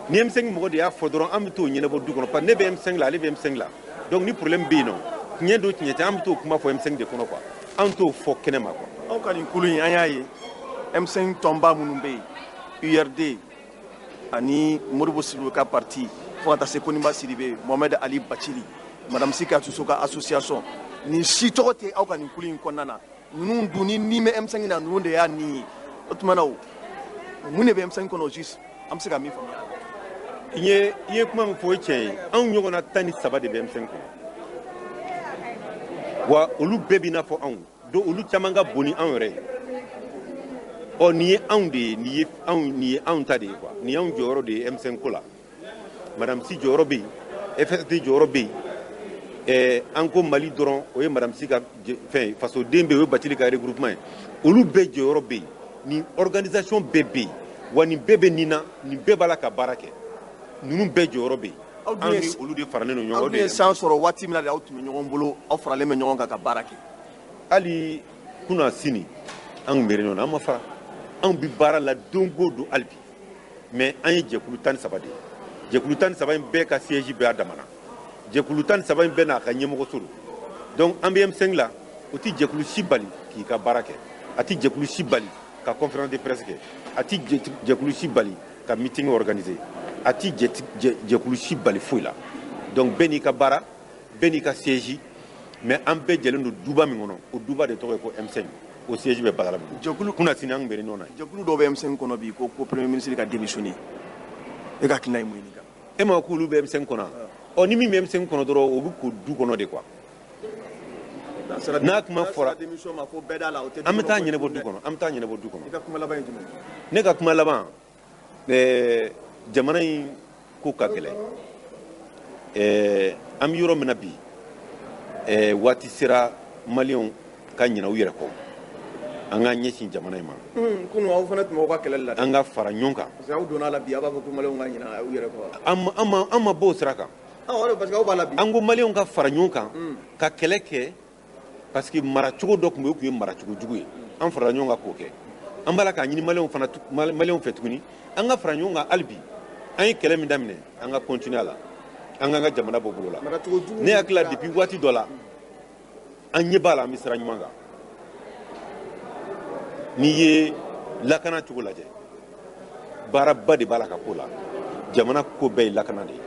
Ni M5 mɔgɔ de y'a fɔ dɔrɔn, an bɛ t'o ɲɛnabɔ du kɔnɔ, parce que ne bɛ M5 la, ale bɛ M5 la. Donc ni problème bɛ yen nɔ, tiɲɛ don tiɲɛ tɛ, an bɛ t'o kuma fɔ M5 de kɔnɔ quoi. An t'o fɔ kɛnɛ ma quoi. Aw ka nin kulu in, an y'a ye M5 tɔnba minnu bɛ yen, URD ani Modibo Sidibe ka parti, fo ka taa se Koniba Sidibe, Mohamed Ali Bacili, Madame Sika Soso ka association, nin si tɔgɔ tɛ aw ka nin kulu in kɔnɔna na. Ninnu dun ni ni bɛ M5 na, ninnu de y'a ni ye. O tuma na, o mun de bɛ M5 kɔnɔ juste, an bɛ se ka min faamuya? I ye kuma min fɔ, o ye tiɲɛ ye. Anw ɲɔgɔnna 13 de bɛ M5 kɔnɔ, wa olu bɛɛ b'i n'a fɔ anw, donc olu caman ka bon ni anw yɛrɛ ye. Ɔ, nin ye anw de ye, nin ye anw ta de ye quoi. Nin y'anw jɔyɔrɔ de ye M5 ko la. Madame Sy jɔyɔrɔ bɛ yen, FSD jɔyɔrɔ bɛ yen. An ko Mali dɔrɔn, o ye Madame Sy ka fɛn ye. Fasoden bɛ yen, o ye Bacili ka regroupement ye. Olu bɛɛ jɔyɔrɔ bɛ yen. Nin organisation bɛɛ bɛ yen wa, nin bɛɛ bɛ nin na, nin bɛɛ b'a la ka baara kɛ. Ninnu bɛɛ jɔyɔrɔ bɛ yen. Aw An ni olu de faralen don ɲɔgɔn Aw dun ye san sɔrɔ waati min na de, aw tun bɛ ɲɔgɔn bolo, aw faralen bɛ ɲɔgɔn kan ka baara kɛ. Hali kunna sini, an tun bɛ réunion na, an ma fara. Anw bi baara la don o don hali bi. Mais an ye jɛkulu 13 de ye. Jɛkulu 13 in bɛɛ ka siège bɛɛ a damana. Jɛkulu 13 in bɛɛ n'a ka ɲɛmɔgɔso don. Donc an bɛ M5 la, o ti jɛkulu si bali k'i ka baara kɛ, a ti jɛkulu si bali ka conférence de presse kɛ, a ti jɛkulu si bali ka meeting organiser, a ti jɛkulu si bali foyi la. Donc bɛɛ n'i ka baara, bɛɛ n'i ka siège, mais an bɛɛ jɛlen don duba min kɔnɔ, o duba de tɔgɔ ye ko M5. O siège bɛ Badalabugu. Jɛkulu Kunna sini, an tun bɛ réunion na. Jɛkulu dɔw bɛ M5 kɔnɔ bi ko premier ministre ka démissionner. E ka hakilina ye mun ye nin kan? E ma k'olu bɛ M5 kɔnɔ? Ɔ, ni min bɛ M5 kɔnɔ dɔrɔn, o bɛ ko du kɔnɔ de quoi. N'a kuma fɔra, démission ma ko bɛɛ da la, o tɛ. An bɛ taa ɲɛnabɔ du kɔnɔ, an bɛ taa ɲɛnabɔ du kɔnɔ. I ka kuma laban ye jumɛn ye? Ne ka kuma laban, jamana in ko ka gɛlɛn. An bɛ yɔrɔ min na bi, waati sera Maliyɛnw ka ɲinɛ u yɛrɛ kɔ, an k'an ɲɛsin jamana in ma. Kunun aw fana tun b'aw ka kɛlɛ la dɛ. An ka fara ɲɔgɔn kan. Parce que aw donna la bi, aw b'a fɔ ko Maliyɛnw ka ɲinɛ u yɛrɛ kɔ. An ma bɔ o sira kan. Ah, o de, parce que aw b'a la bi. An ko Maliyɛnw ka fara ɲɔgɔn kan ka kɛlɛ kɛ, parce que maracogo dɔ tun bɛ yen, o tun ye maracogo jugu ye. An farala ɲɔgɔn kan k'o kɛ. An b'a la k'a ɲini Maliyɛnw fana, Maliyɛnw fɛ tuguni, an ka fara ɲɔgɔn kan hali bi. An ye kɛlɛ min daminɛ, an ka continuer a la, an k'an ka jamana bɔ bolo la. Maracogo jugu. Ne hakili la, depuis waati dɔ la, an ɲɛ b'a la, an bɛ sira ɲuman kan. N'i ye lakana cogo lajɛ, baaraba de b'a la ka ko la. Jamana ko bɛɛ ye lakana de ye.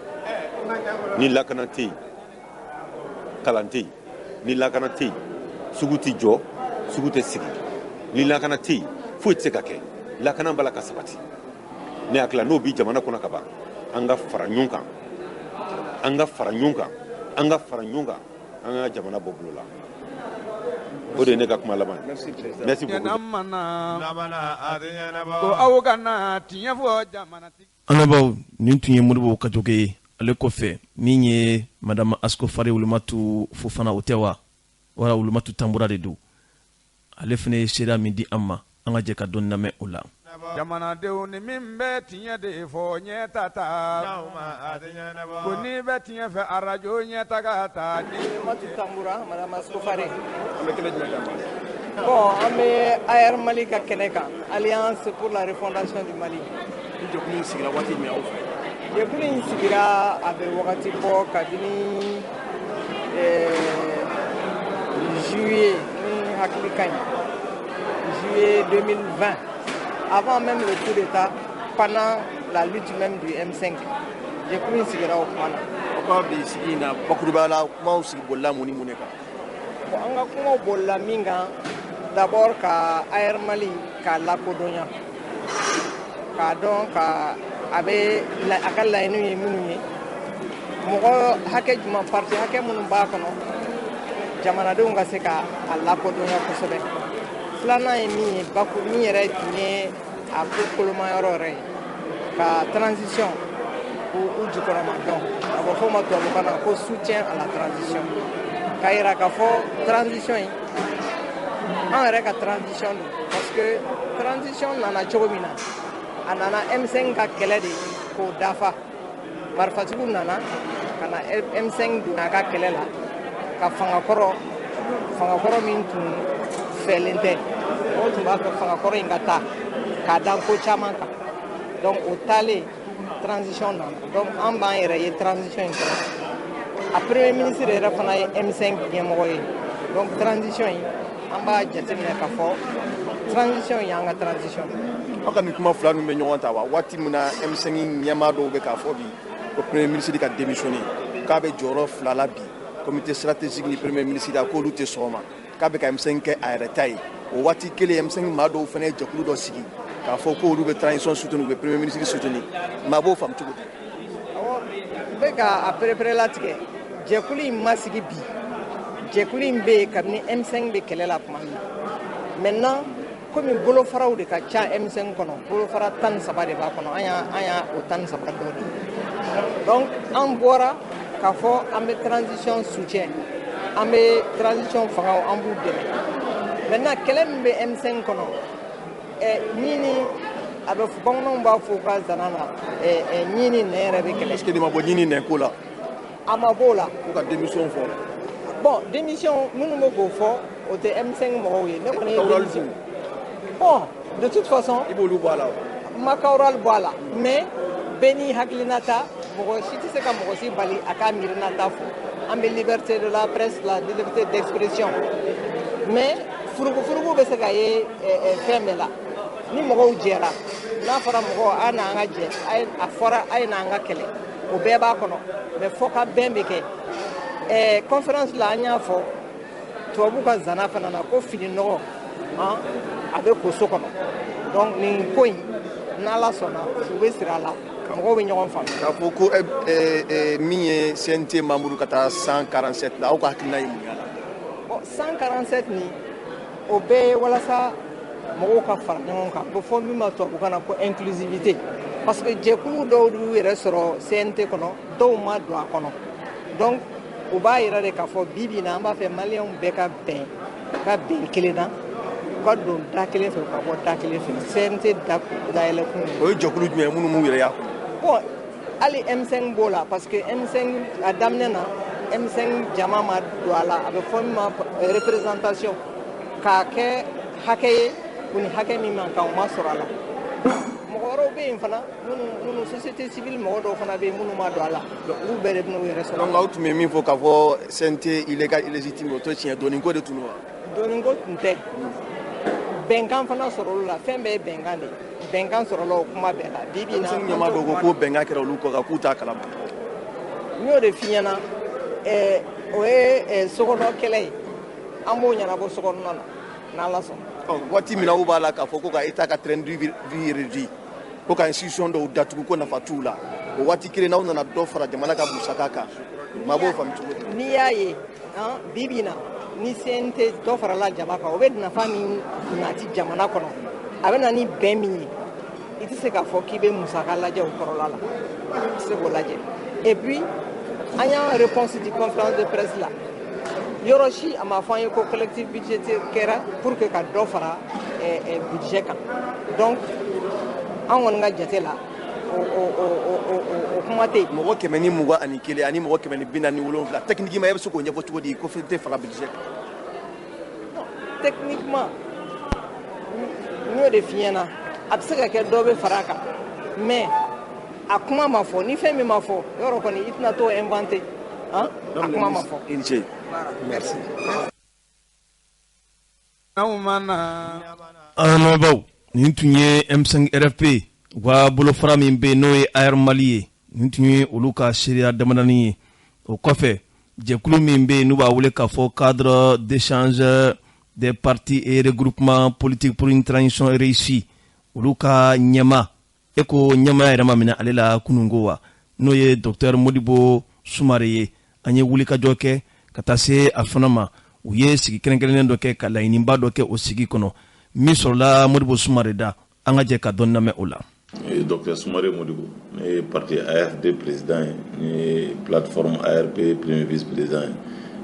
Ni lakana tɛ yen, kalan tɛ yen. Ni lakana tɛ yen, sugu tɛ jɔ, sugu tɛ sigi. Ni lakana tɛ yen, foyi tɛ se ka kɛ. Lakana b'a la ka sabati. Ne hakili la, n'o bi jamana kɔnɔ ka ban, an ka fara ɲɔgɔn kan, an ka fara ɲɔgɔn kan, an ka fara ɲɔgɔn kan, an ka jamana bɔ bolo la. O de ye ne ka kuma laban ye. Merci président. Merci beaucoup. Ko aw kana tiɲɛ fɔ jamanatigi. An lamɛnbaaw, nin tun ye Modibo Kajoge ye. Ale kɔfɛ, min ye Madame Ascofaré Wulumatu Fofana, o tɛ wa, wala Wulumatu Tanbura de don, ale fana ye seereya min di an ma, an ka jɛ ka dɔɔni lamɛn o la. Jamanadenw, ni min bɛ tiɲɛ de fɔ, ɲɛ ta ta ko n'i bɛ tiɲɛ fɛ, arajo ɲɛ taga ta ni. Matu Tamboura, Madame Ascofaré. An bɛ kɛnɛ jumɛn kan? Bon, an bɛ AR Mali ka kɛnɛ kan, Alliance pour la refondation du Mali. Ni jɛkulu in sigira waati jumɛn aw fɛ? Jɛkulu in sigira, a bɛ wagati bɔ, kabini juillet, ni hakili ka ɲi, juillet 2020, avant même le coup d'État, pendant la lutte même du M5. Jɛkulu in sigira o kuma na. Aw ka bi sigi in na, bakurubaya la, kumaw sigi bolila mun ni mun de kan? Bon, an ka kumaw bolila min kan, d'abord ka AR Mali k'a lakodɔnya, k'a dɔn ka a bɛ a ka laɲiniw ye minnu ye, mɔgɔ hakɛ jumɛn, parti hakɛ minnu b'a kɔnɔ, jamanadenw ka se ka a lakodɔnya kosɛbɛ. Filanan ye min ye, baku min yɛrɛ tun ye a ko kolomayɔrɔ yɛrɛ ye, ka transition k'u u jukɔrɔma dɔn, a bɛ fɔ o ma tubabukan na ko soutien à la transition, k'a yira k'a fɔ transition in, an yɛrɛ ka transition don, parce que transition nana cogo min na, a nana M5 ka kɛlɛ de k'o dafa. Marifatigiw nana ka na M5 donna a ka kɛlɛ la ka fangakɔrɔ min tun fɛlen tɛ, mɔgɔw tun b'a fɛ fangakɔrɔ in ka taa k'a dan ko caman kan. Donc o taalen, transition nana. Donc an b'an yɛrɛ ye transition in kɔnɔ. A premier ministre yɛrɛ fana ye M5 ɲɛmɔgɔ ye. Donc transition in, an b'a jateminɛ k'a fɔ transition in y'an ka transition. Aw ka nin kuma fila ninnu bɛ ɲɔgɔn ta wa? Waati min na M5 ɲɛmaa dɔw bɛ k'a fɔ bi ko premier ministre ka démissionner, k'a bɛ jɔyɔrɔ fila la bi, comité stratégique ni premier ministre, k'olu tɛ sɔn o ma, k'a bɛ ka M5 kɛ a yɛrɛ ta ye, o waati kelen M5 maa dɔw fana ye jɛkulu dɔ sigi k'a fɔ k'olu bɛ transition soutenir, u bɛ premier ministre soutenir, maa b'o faamu cogo di? Awɔ, n bɛ ka a perepere latigɛ. Jɛkulu in ma sigi bi. Jɛkulu in bɛ yen kabini M5 bɛ kɛlɛ la tuma min na. Maintenant Komi bolofaraw de ka ca M5 kɔnɔ, bolofara 13 de b'a kɔnɔ, an y'a o 13 dɔ de. Donc an bɔra k'a fɔ an bɛ transition soutien, an bɛ transition fangaw, an b'u dɛmɛ. Maintenant, kɛlɛ min bɛ M5 kɔnɔ, ɲini a bɛ fɔ, bamananw b'a fɔ u ka zana na, ɲini nɛn yɛrɛ bɛ kɛlɛ. Est ce que nin ma bɔ ɲini nɛn ko la? A ma b'o la. Ko ka démission fɔ. Bon, démission minnu bɛ k'o fɔ, o tɛ M5 mɔgɔw ye. Ne kɔni ye démission, bon, de toute façon. I b'olu bɔ a la wa? N ma Kawural bɔ a la, mais bɛɛ n'i hakilinata, mɔgɔ si tɛ se ka mɔgɔ si bali a k'a miirinata fɔ. An bɛ liberté de la presse, la liberté d'expression, mais furugufurugu bɛ se ka ye fɛn bɛɛ la. Ni mɔgɔw jɛra, n'a fɔra mɔgɔw a n'an ka jɛ, a fɔra a ye n'an ka kɛlɛ, o bɛɛ b'a kɔnɔ, mais fɔ ka bɛn bɛ kɛ. Conférence la, an y'a fɔ tubabu ka zana fana na ko fini nɔgɔ a bɛ ko so kɔnɔ. Donc nin ko in, n'Ala sɔnna, u bɛ siri a la, mɔgɔw bɛ ɲɔgɔn faamu. K'a fɔ ko min ye CNT membre ka taa 147 la, aw ka hakilina ye mun ye a la? Bon, 147 nin, o bɛɛ ye walasa mɔgɔw ka fara ɲɔgɔn kan. A bɛ fɔ min ma tubabukan na ko inclusivité, parce que jɛkulu dɔw y'u yɛrɛ sɔrɔ CNT kɔnɔ, dɔw ma don a kɔnɔ. Donc u b'a yira de k'a fɔ bi bi in na, an b'a fɛ Maliyɛnw bɛɛ ka bɛn kelen na, u ka don da kelen fɛ, u ka bɔ da kelen fɛ. CNT da dayɛlɛ kun. O ye jɛkulu jumɛn ye minnu m'u yɛrɛ y'a kɔnɔ? Bon, hali M5 b'o la, parce que M5 a daminɛ na, M5 jama ma don a la. A bɛ fɔ min ma représentation, k'a kɛ hakɛ ye, u ni hakɛ min man kan, o ma sɔrɔ a la. Mɔgɔ wɛrɛw bɛ yen fana minnu, société civile mɔgɔ dɔw fana bɛ yen minnu ma don a la, olu bɛɛ de bɛna u yɛrɛ sɔrɔ. Donc aw tun bɛ min fɔ k'a fɔ CNT illégal, illégitime, o tɛ tiɲɛ, doni ko de tun don wa? Doni ko tun tɛ, bɛnkan fana sɔrɔ olu la. Fɛn bɛɛ ye bɛnkan de ye, bɛnkan sɔrɔla o kuma bɛɛ la bi bi in na. M5 ɲɛmaa dɔw ko ko bɛnkan kɛra olu kɔ kan, k'u t'a kalama. N y'o de f'i ɲɛna, o ye sokɔnɔ kɛlɛ ye, an b'o ɲɛnabɔ sokɔnɔna na n'Ala sɔnna. Waati min na aw b'a la k'a fɔ ko ka État ka train de vie réduit, ko ka institution dɔw datugu, ko nafa t'u la, o waati kelen n'aw nana dɔ fara jamana ka musaka kan, maa b'o faamu cogo di? N'i y'a ye bi bi in na, ni CNT dɔ farala jama kan, o bɛ nafa min nati jamana kɔnɔ, a bɛ na ni bɛn min ye, i tɛ se k'a fɔ k'i bɛ musaka lajɛ o kɔrɔla la, i tɛ se k'o lajɛ. Et puis an y'a réponse di conférence de presse la, yɔrɔ si a ma fɔ an ye ko collectif budgétaire kɛra pour que ka dɔ fara budget kan. Donc an kɔni ka jate la, o kuma tɛ yen. Mɔgɔ 121 ani mɔgɔ 147, techniquement e bɛ se k'o ɲɛfɔ cogo di ko fɛn tɛ fara budget kan? Non, techniquement, n y'o de f'i ɲɛna, a bɛ se ka kɛ dɔ bɛ fara a kan, mais a kuma ma fɔ. Ni fɛn min ma fɔ, yɔrɔ kɔni i tɛna t'o inventer, han, a kuma ma fɔ. I ni ce. Merci. An lamɛnbaaw, nin tun ye M5 RFP u ka bolofara min bɛ yen, n'o ye AER Mali ye, nin tun ye olu ka seereya damadɔni ye. O kɔfɛ, jɛkulu min bɛ yen n'u b'a wele k'a fɔ Cadre d'échange des partis et regroupements politiques pour une transition réussie, olu ka ɲɛma, e ko ɲɛmaya yɛrɛ ma minɛ ale la kununko wa, n'o ye docteur Modibo Sumare ye, an ye wulikajɔ kɛ ka taa se a fana ma. U ye sigi kɛrɛnkɛrɛnnen dɔ kɛ ka laɲiniba dɔ kɛ o sigi kɔnɔ min sɔrɔla Modibo Sumare da. An ka jɛ ka dɔɔni lamɛn o la. Docteur Soumaré Modibo, ne ye parti ARD président ye, ne ye plateforme ARP premier vice-président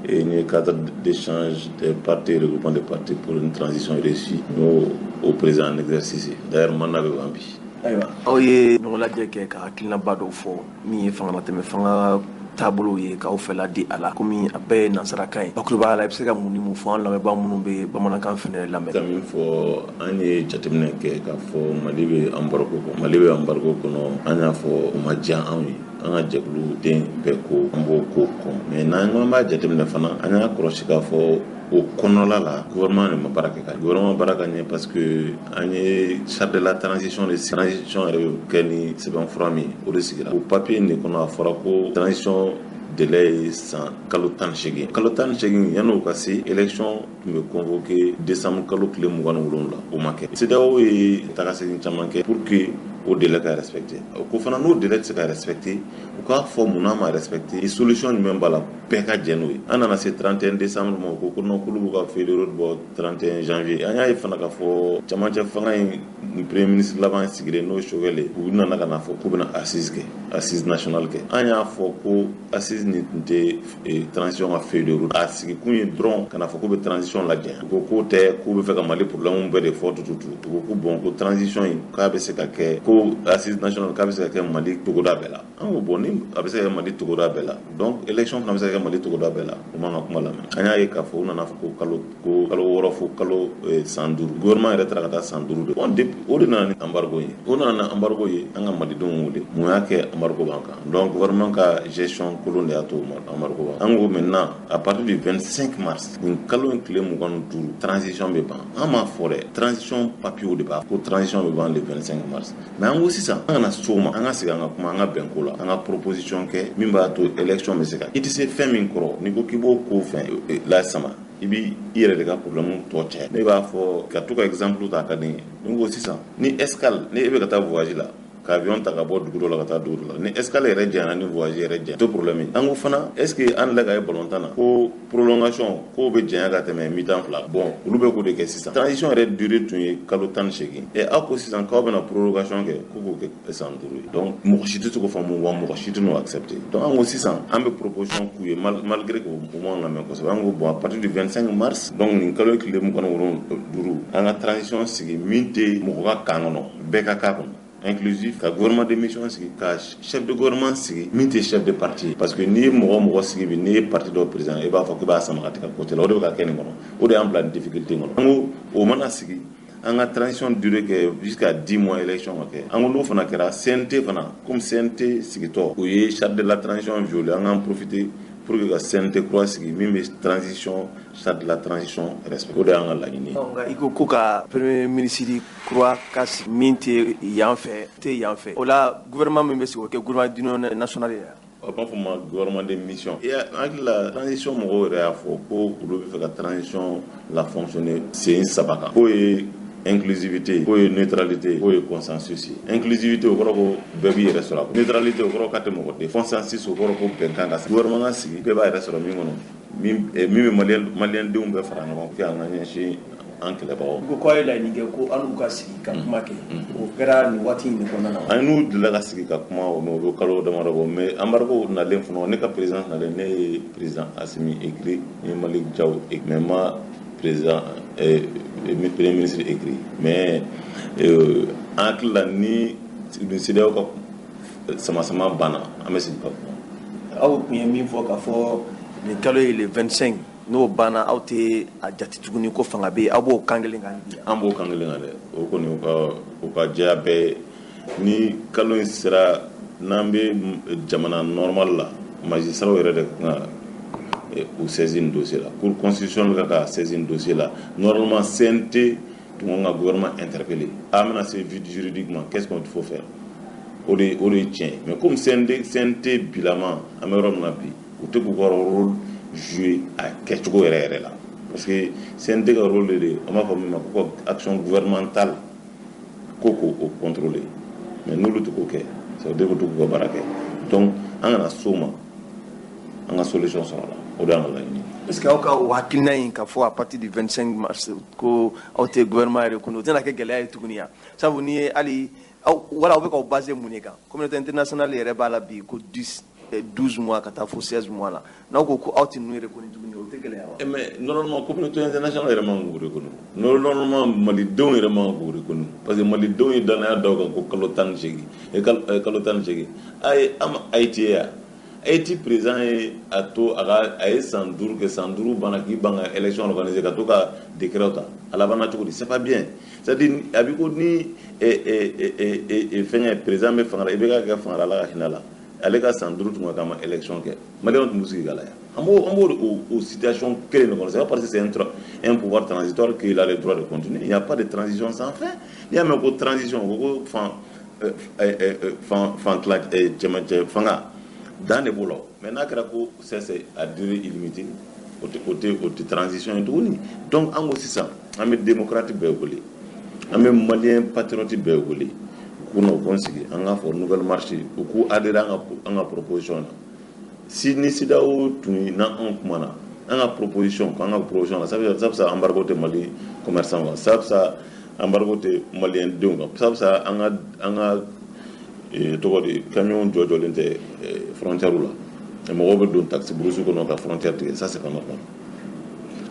ye et n ye cadre d'échange des partis et regroupement des partis pour une transition réussie, n'o o président en exercice. D'ailleurs, mandat bɛ ban bi. Ayiwa, aw ye ɲɔgɔn lajɛ kɛ ka hakilinaba dɔw fɔ min ye fangalatɛmɛ fanga taabolo ye, k'aw fɛla di a la. Komi a bɛɛ ye nansarakan ye, bakurubaya la, i bɛ se ka mun ni mun fɔ an lamɛnbaa minnu bɛ bamanankan fɛnɛ lamɛn? Ka min fɔ, an ye jateminɛ kɛ k'a fɔ Mali bɛ embargo kɔnɔ. Mali bɛ embargo kɔnɔ, an y'a fɔ o ma diya anw ye, an ka jɛkulu den bɛɛ ko an b'o ko kɔn. Mais n'an ko an b'a jateminɛ fana, an y'a kɔlɔsi k'a fɔ o kɔnɔla la, gouvernement de ma baara kɛ ka gouvernement baara ka ɲɛ, parce que an ye charte de la transition de, transition yɛrɛ bɛ kɛ ni sɛbɛnfura min ye, o de sigira. O papier in de kɔnɔ, a fɔra ko transition délai ye san kalo 18. Kalo 18, yan'o ka se, élection tun bɛ convoqué décembre kalo tile 27, o ma kɛ. CEDEAO ye tagasegin caman kɛ pour que O délai ka respecter. O ko fana, n'o délai tɛ se ka respecter, u k'a fɔ munna ma respecter, solution jumɛn b'a la, bɛɛ ka jɛ n'o ye. An nana se 31 décembre ma, o ko ko non, k'olu b'u ka feuille de route bɔ 31 janvier. An y'a ye fana k'a fɔ camancɛ fanga in, premier ministre laban sigilen, n'o ye Choguel ye, u nana ka na fɔ k'u bɛna assise kɛ, assise nationale kɛ. An y'a fɔ ko assise nin tun tɛ transition ka feuille de route, a sigikun ye dɔrɔn ka na fɔ k'u bɛ transition lajɛ. U ko k'o tɛ, k'u bɛ fɛ ka Mali problème bɛɛ de fɔ tututu. U ko ko bon, ko transition in k'a bɛ se ka kɛ, ko assise nationale k'a bɛ se ka kɛ Mali togoda bɛɛ la. An ko bon, ni a bɛ se ka kɛ Mali togoda bɛɛ la, donc élection fana bɛ se ka kɛ Mali togoda bɛɛ la. U man ka kuma lamɛn. An y'a ye k'a fɔ u nana fɔ ko kalo 6 fo kalo san 5, gouvernement yɛrɛ taara ka taa san 5 de. Bon, o de nana ni embargo ye, o nana ni embargo ye. An ka malidenw wele, mun y'a kɛ embargo b'an kan? Donc gouvernement ka gestion kolon de y'a to embargo b'an. An ko maintenant, à partir du 25 mars, nin kalo in tile 25, transition bɛ ban. An m'a fɔ dɛ, transition papier de b'a ko transition bɛ ban le 25 mars. Mais an ko sisan, an kana s'o ma, an ka segin, an ka kuma, an ka bɛn ko la, an ka proposition kɛ min b'a to élection bɛ se ka. I tɛ se fɛn min kɔrɔ, n'i ko k'i b'o ko fɛn la sama, i bi i yɛrɛ de ka problème tɔ caya. Ne b'a fɔ ka to ka exemple ta, a ka di n ye. Ni ko sisan ni escale, ni e bɛ ka taa voyage la, ka avion ta ka bɔ dugu dɔ la ka taa dugu dɔ la, ni escale yɛrɛ janyana, ni voyage yɛrɛ janya, to problème ye. An ko fana, est ce que an delila ka ye balontan na ko prolongation k'o bɛ janya ka tɛmɛ mi-temps fila? Bon, olu bɛ k'o de kɛ sisan. Transition yɛrɛ durée tun ye kalo 18. Ɛ, aw ko sisan k'aw bɛna prorogation kɛ, ko k'o kɛ san 5 ye. Donc mɔgɔ si tɛ se k'o faamu, wa mɔgɔ si tɛ n'o accepter. Donc an ko sisan, an bɛ proposition k'u ye, malgré que u m'an lamɛn kosɛbɛ. An ko bon, à partir du 25 mars, donc nin kalo tile 25, an ka transition sigi min tɛ mɔgɔ ka kan kɔnɔ, bɛɛ ka k'a kɔnɔ, inclusif, ka gouvernement de mission sigi, ka chef de gouvernement sigi min tɛ chef de parti, parce que n'i ye mɔgɔ mɔgɔ sigi bi, n'i ye parti dɔ président, i b'a fɔ k'i b'a sama ka tigɛ côté la. O de bɛ ka kɛ nin kɔnɔ, o de y'an bila nin difficulté kɔnɔ. An ko o mana sigi, an ka transition durée kɛ jusqu'à 10 mois, élection ka kɛ. An ko n'o fana kɛra, CNT fana, comme CNT sigitɔ, o ye charte de la transition violé, an k'an profiter pour que ka CNT kura sigi min bɛ transition, charte de la transition respecté. O de y'an ka laɲini ye. Nka i ko ko ka premier ministre kura ka sigi min tɛ yan fɛ, tɛ yan fɛ, o la gouvernement min bɛ sigi, o kɛ gouvernement d'union nationale ye. A b'a fɔ ma gouvernement de mission. I hakili la, transition mɔgɔw yɛrɛ y'a fɔ ko olu bɛ fɛ ka transition la fonctionner sen saba kan: k'o ye inclusivité, k'o ye neutralité, k'o ye consensus ye. Inclusivité, o kɔrɔ ko bɛɛ b'i yɛrɛ sɔrɔ a kɔnɔ. Neutralité, o kɔrɔ k'a tɛ mɔgɔ den. Consensus, o kɔrɔ ko bɛnkan ka sigi, gouvernement ka sigi bɛɛ b'a yɛrɛ sɔrɔ min kɔnɔ, min bɛ maliyɛn denw bɛɛ fara ɲɔgɔn kan, an ka ɲɛsin an kɛlɛbagaw. Ko k'aw ye laɲini kɛ ko an n'u ka sigi ka kuma kɛ, o kɛra nin waati in de kɔnɔna na? An n'u delila ka sigi ka kuma o, mais o bɛ kalo damadɔ bɔ. Mais embargo nalen fana, ne ka présidence nalen, ne ye président Assimi écrit, n ye Malick Diaw écrit, mais ma président, premier ministre écrit. Mais an hakili la, ni CEDEAO ka sama-sama banna, an bɛ sigi ka kuma. Aw tun ye min fɔ k'a fɔ nin kalo ye le 25, n'o banna, aw tɛ a jate tuguni ko fanga bɛ yen, aw b'o kan kelen kan bi? An b'o kan kelen kan dɛ. O kɔni, o ka jɛya bɛɛ ye. Ni kalo in sera, n'an bɛ jamana normal la, magistrat yɛrɛ de kan ka u saisir nin dossier la. Cour constitutionnelle ka saisir nin dossier la. Normalement, CNT tun kan ka gouvernement interpeller. A bɛna se vide juridique ma, qu'est-ce qu'il faut faire? O de ye tiɲɛ ye. Mais comme CNT bilama, an bɛ yɔrɔ min na bi, u tɛ k'u ka rôle jouer a kɛcogo yɛrɛ yɛrɛ la, parce que CNT ka rôle de, an b'a fɔ min ma ko action gouvernementale, ko k'o contrôler. Mais n'olu tɛ k'o kɛ, ça veut dire que u tɛ k'u ka baara kɛ. Donc an kana s'o ma, an ka solution sɔrɔ a la, o de y'an ka laɲini. Est ce que aw ka o hakilina in ka fɔ à partir du 25 mars ko aw tɛ gouvernement yɛrɛ kɔnɔ, o tɛna kɛ gɛlɛya ye tuguni yan? Sabu n'i ye hali aw wala aw bɛ k'aw baser mun de kan? Communauté internationale yɛrɛ b'a la bi ko 10, 12 mois ka taa fo 16 mois la. N'aw ko ko aw tɛ ninnu reconnu tuguni, o tɛ gɛlɛya wa? Mais normalement, communauté internationale yɛrɛ man k'o reconnu. Normalement, malidenw yɛrɛ man k'o reconnu, parce que malidenw ye danaya d'aw kan ko kalo 18, kalo 18. A ye an ma Haïti ye yan, Haïti président ye a to a ka, a ye san 5 kɛ, san 5 banna, k'i ban ka élection organiser, ka to ka décret ta, a labanna cogo di? C'est pas bien. C'est à dire, a bɛ ko ni fɛngɛ président bɛ fanga la, i bɛ ka kɛ fanga la, Ala ka hinɛ la, ale ka san 5 tun ka k'a ma élection kɛ, maliyɛnw tun b'u sigi ka lajɛ. An b'o o situation kelen de kɔnɔ. C'est pas parce que c'est un pouvoir transitoire qu'il a le droit de continuer. Il n'y a pas de transition sans fin. N'i y'a mɛn ko transition, ko fan fan fan tila cɛmancɛ fanga dan de b'o la. Mais n'a kɛra ko c'est à durée illimitée, o tɛ transition ye tuguni. Donc an ko sisan, an bɛ démocrate bɛɛ wele, an bɛ maliyɛn patriote bɛɛ wele, u K'u na u k'an sigi, an k'a fɔ nouvelle marche, u k'u adhérer an ka proposition na. Si ni CEDEAO tun n'an kumana an ka proposition, k'an ka proposition na, ça veut dire embargo tɛ Mali commerçant kan, ça veut dire embargo tɛ maliyɛn denw kan, ça veut dire an ka tɔgɔ di, camion jɔ jɔlen tɛ frontière la, mɔgɔw bɛ don taxi brousse kɔnɔ ka frontière tigɛ, ça c'est pas normal.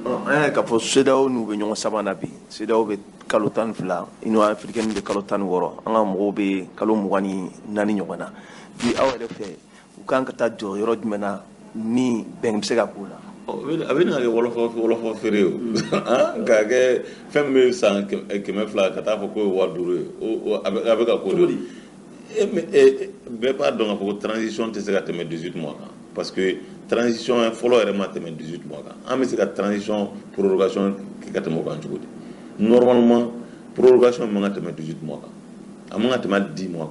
An y'a ye k'a fɔ CEDEAO n'u bɛ ɲɔgɔn sama na bi. CEDEAO bɛ kalo 12, Union africaine bɛ kalo 16, an ka mɔgɔw bɛ kalo 24 ɲɔgɔn na bi. Aw yɛrɛ fɛ, u kan ka taa jɔ yɔrɔ jumɛn na ni bɛn bɛ se ka k'o la? A bɛ na kɛ wɔlɔfɔ feere ye o, k'a kɛ fɛn min bɛ san 200 ka taa fɔ k'o ye 5000 ye, a bɛ ka ko de. Bɛɛ b'a dɔn k'a fɔ ko transition tɛ se ka tɛmɛ 18 mois kan, parce que transition fɔlɔ yɛrɛ ma tɛmɛ 18 mois kan. An bɛ se ka transition prorogation kɛ ka tɛmɛ o kan cogo di? Normalement, prorogation man ka tɛmɛ 18 mois kan, a man ka tɛmɛ 10 mois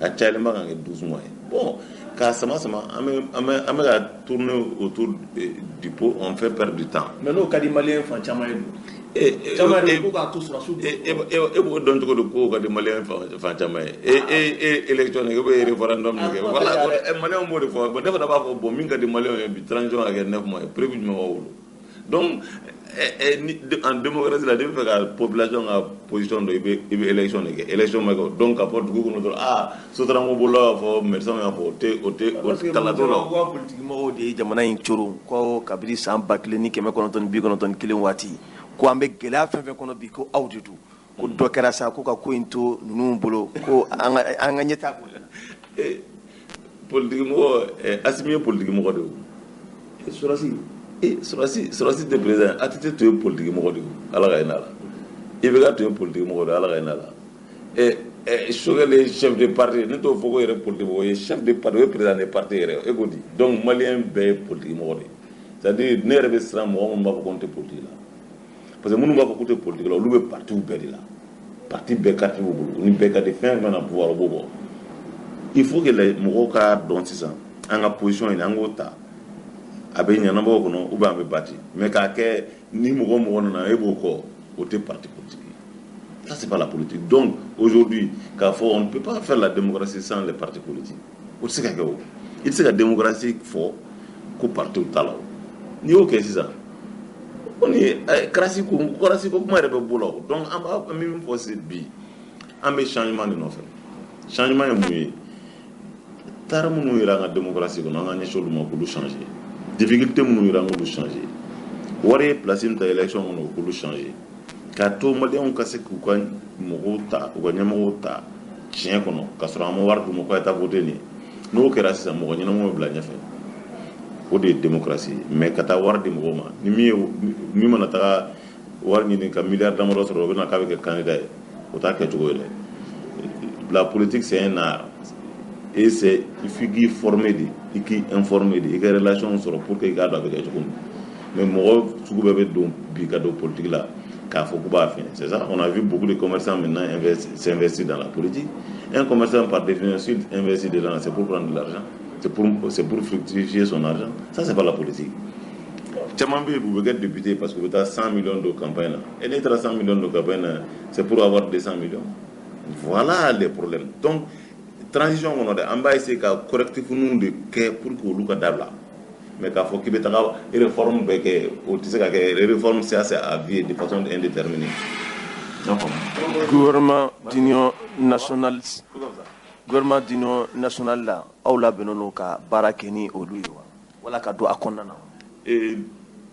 kan, a cayalenba kan kɛ 12 mois ye. Bon, k'a sama sama, an bɛ ka tourner autour du pot, on fait perdre du temps. Mais n'o ka di maliyɛn fan caman ye dun? Caman yɛrɛ ko k'a to sɔrɔdasiw. E b'o dɔn cogo di k'o ka di maliyɛn fan caman ye? E élection kɛ ou bien référendum kɛ, voilà, maliyɛnw b'o de fɔ. Bon, ne fana b'a fɔ, bon, min ka di maliyɛnw ye bi, transition ka kɛ 9 mois ye, preuve jumɛn b'aw bolo? Donc en démocratie la, n'i bɛ fɛ ka population ka position dɔn, i bɛ élection de kɛ. Élection ma kɛ, donc ka fɔ dugu kɔnɔ dɔrɔn, aa, Sotrama bolola k'a fɔ, médecin y'a fɔ, o tɛ o kalan t'o la. Ko politique mɔgɔw de ye jamana in coron, ko kabini san 1991 waati, ko an bɛ gɛlɛya fɛn fɛn kɔnɔ bi, ko aw de don, ko dɔ kɛra sa, ko ka ko in to ninnu bolo, ko an ka ɲɛtaa b'o la. Politique mɔgɔ, Assimi ye politique mɔgɔ de ye. Sɔrɔsi. Sɔrɔsi tɛ président. ATT tun ye politique mɔgɔ de ye, Ala ka hinɛ a la. IBK tun ye politique mɔgɔ de ye, Ala ka hinɛ a la. Choguel ye chef de parti, ne t'o fɔ ko yɛrɛ politique mɔgɔ ye, chef de parti, o ye président de parti yɛrɛ, e ko di. Donc maliyɛn bɛɛ ye politique mɔgɔ de ye. C'est à dire, ne yɛrɛ bɛ siran mɔgɔ minnu b'a fɔ ko n tɛ politique la, parce que minnu b'a fɔ k'u tɛ politique la, olu bɛ partiw bɛɛ de la, parti bɛɛ carte b'u bolo, ni bɛɛ ka di, fɛn fɛn na pouvoir, o b'o bɔ. Il faut que mɔgɔw k'a dɔn sisan an ka position ɲini, an k'o ta, a bɛ ɲɛnabɔ o kɔnɔ ou bien a bɛ bati. Mais k'a kɛ ni mɔgɔ mɔgɔ nana e b'o kɔ, o tɛ parti politique ye, ça c'est pas la politique. Donc aujourd'hui, k'a fɔ on ne peut pas faire la démocratie sans les partis politiques, o tɛ se ka kɛ. O i tɛ se ka démocratie fɔ ko partiw t'a la. O n'i y'o kɛ sisan kɔni, karasi ko kuma yɛrɛ bɛ bɔ la o. Donc an b'a min fɔ c'est bi, an bɛ changement de nɔfɛ. Changement ye mun ye? Taara minnu yɛrɛ an ka démocratie kɔnɔ, an ka ɲɛsin olu ma k'olu changer. Difficulté minnu yɛrɛ, an k'olu changer. Wari ye place min ta élection kɔnɔ, o k'olu changer, k'a to maliyɛnw ka se k'u ka mɔgɔw ta, u ka ɲɛmɔgɔw ta tiɲɛ kɔnɔ, k'a sɔrɔ an ma wari d'u ma k'a ye taa voter. Nin n'o kɛra sisan, mɔgɔ ɲɛnamaw bɛ bila ɲɛfɛ, o de ye démocratie ye. Mais ka taa wari di mɔgɔw ma, ni min ye min mana taga wari ɲini ka miliyari damadɔ sɔrɔ, o bɛ na k'a bɛ kɛ candidat ye, o t'a kɛcogo ye dɛ. La politique, c'est un art et c'est, il faut k'i former de, i k'i informer de, i ka relation sɔrɔ pour que i k'a dɔn a bɛ kɛ cogo min. Mais mɔgɔ sugu bɛɛ bɛ don bi ka don politique la k'a fɔ k'u b'a fɛn. C'est ça, on a vu beaucoup de commerçants maintenant s'investir dans la politique. Un commerçant, par définition, s'il investit dedans, c'est pour prendre de l'argent, c'est pour fructifier son argent. Ça, c'est pas la politique. Caman bɛ yen, u bɛ kɛ député parce que u bɛ taa 100 millions de campagne na, et n'i taara 100 millions de campagne na, c'est pour avoir 200 millions. Voilà les problèmes. Donc transition kɔnɔ dɛ, an b'a essayer ka correctif ninnu de kɛ pour que olu ka dabila. Mais k'a fɔ k'i bɛ taga réforme bɛɛ kɛ, o tɛ se ka kɛ. Réforme, c'est à vie de façon indéterminée. Gouvernement d'union nationale, gouvernement d'union nationale la, aw labɛnnen don ka baara kɛ ni olu ye wa, wala ka don a kɔnɔna na?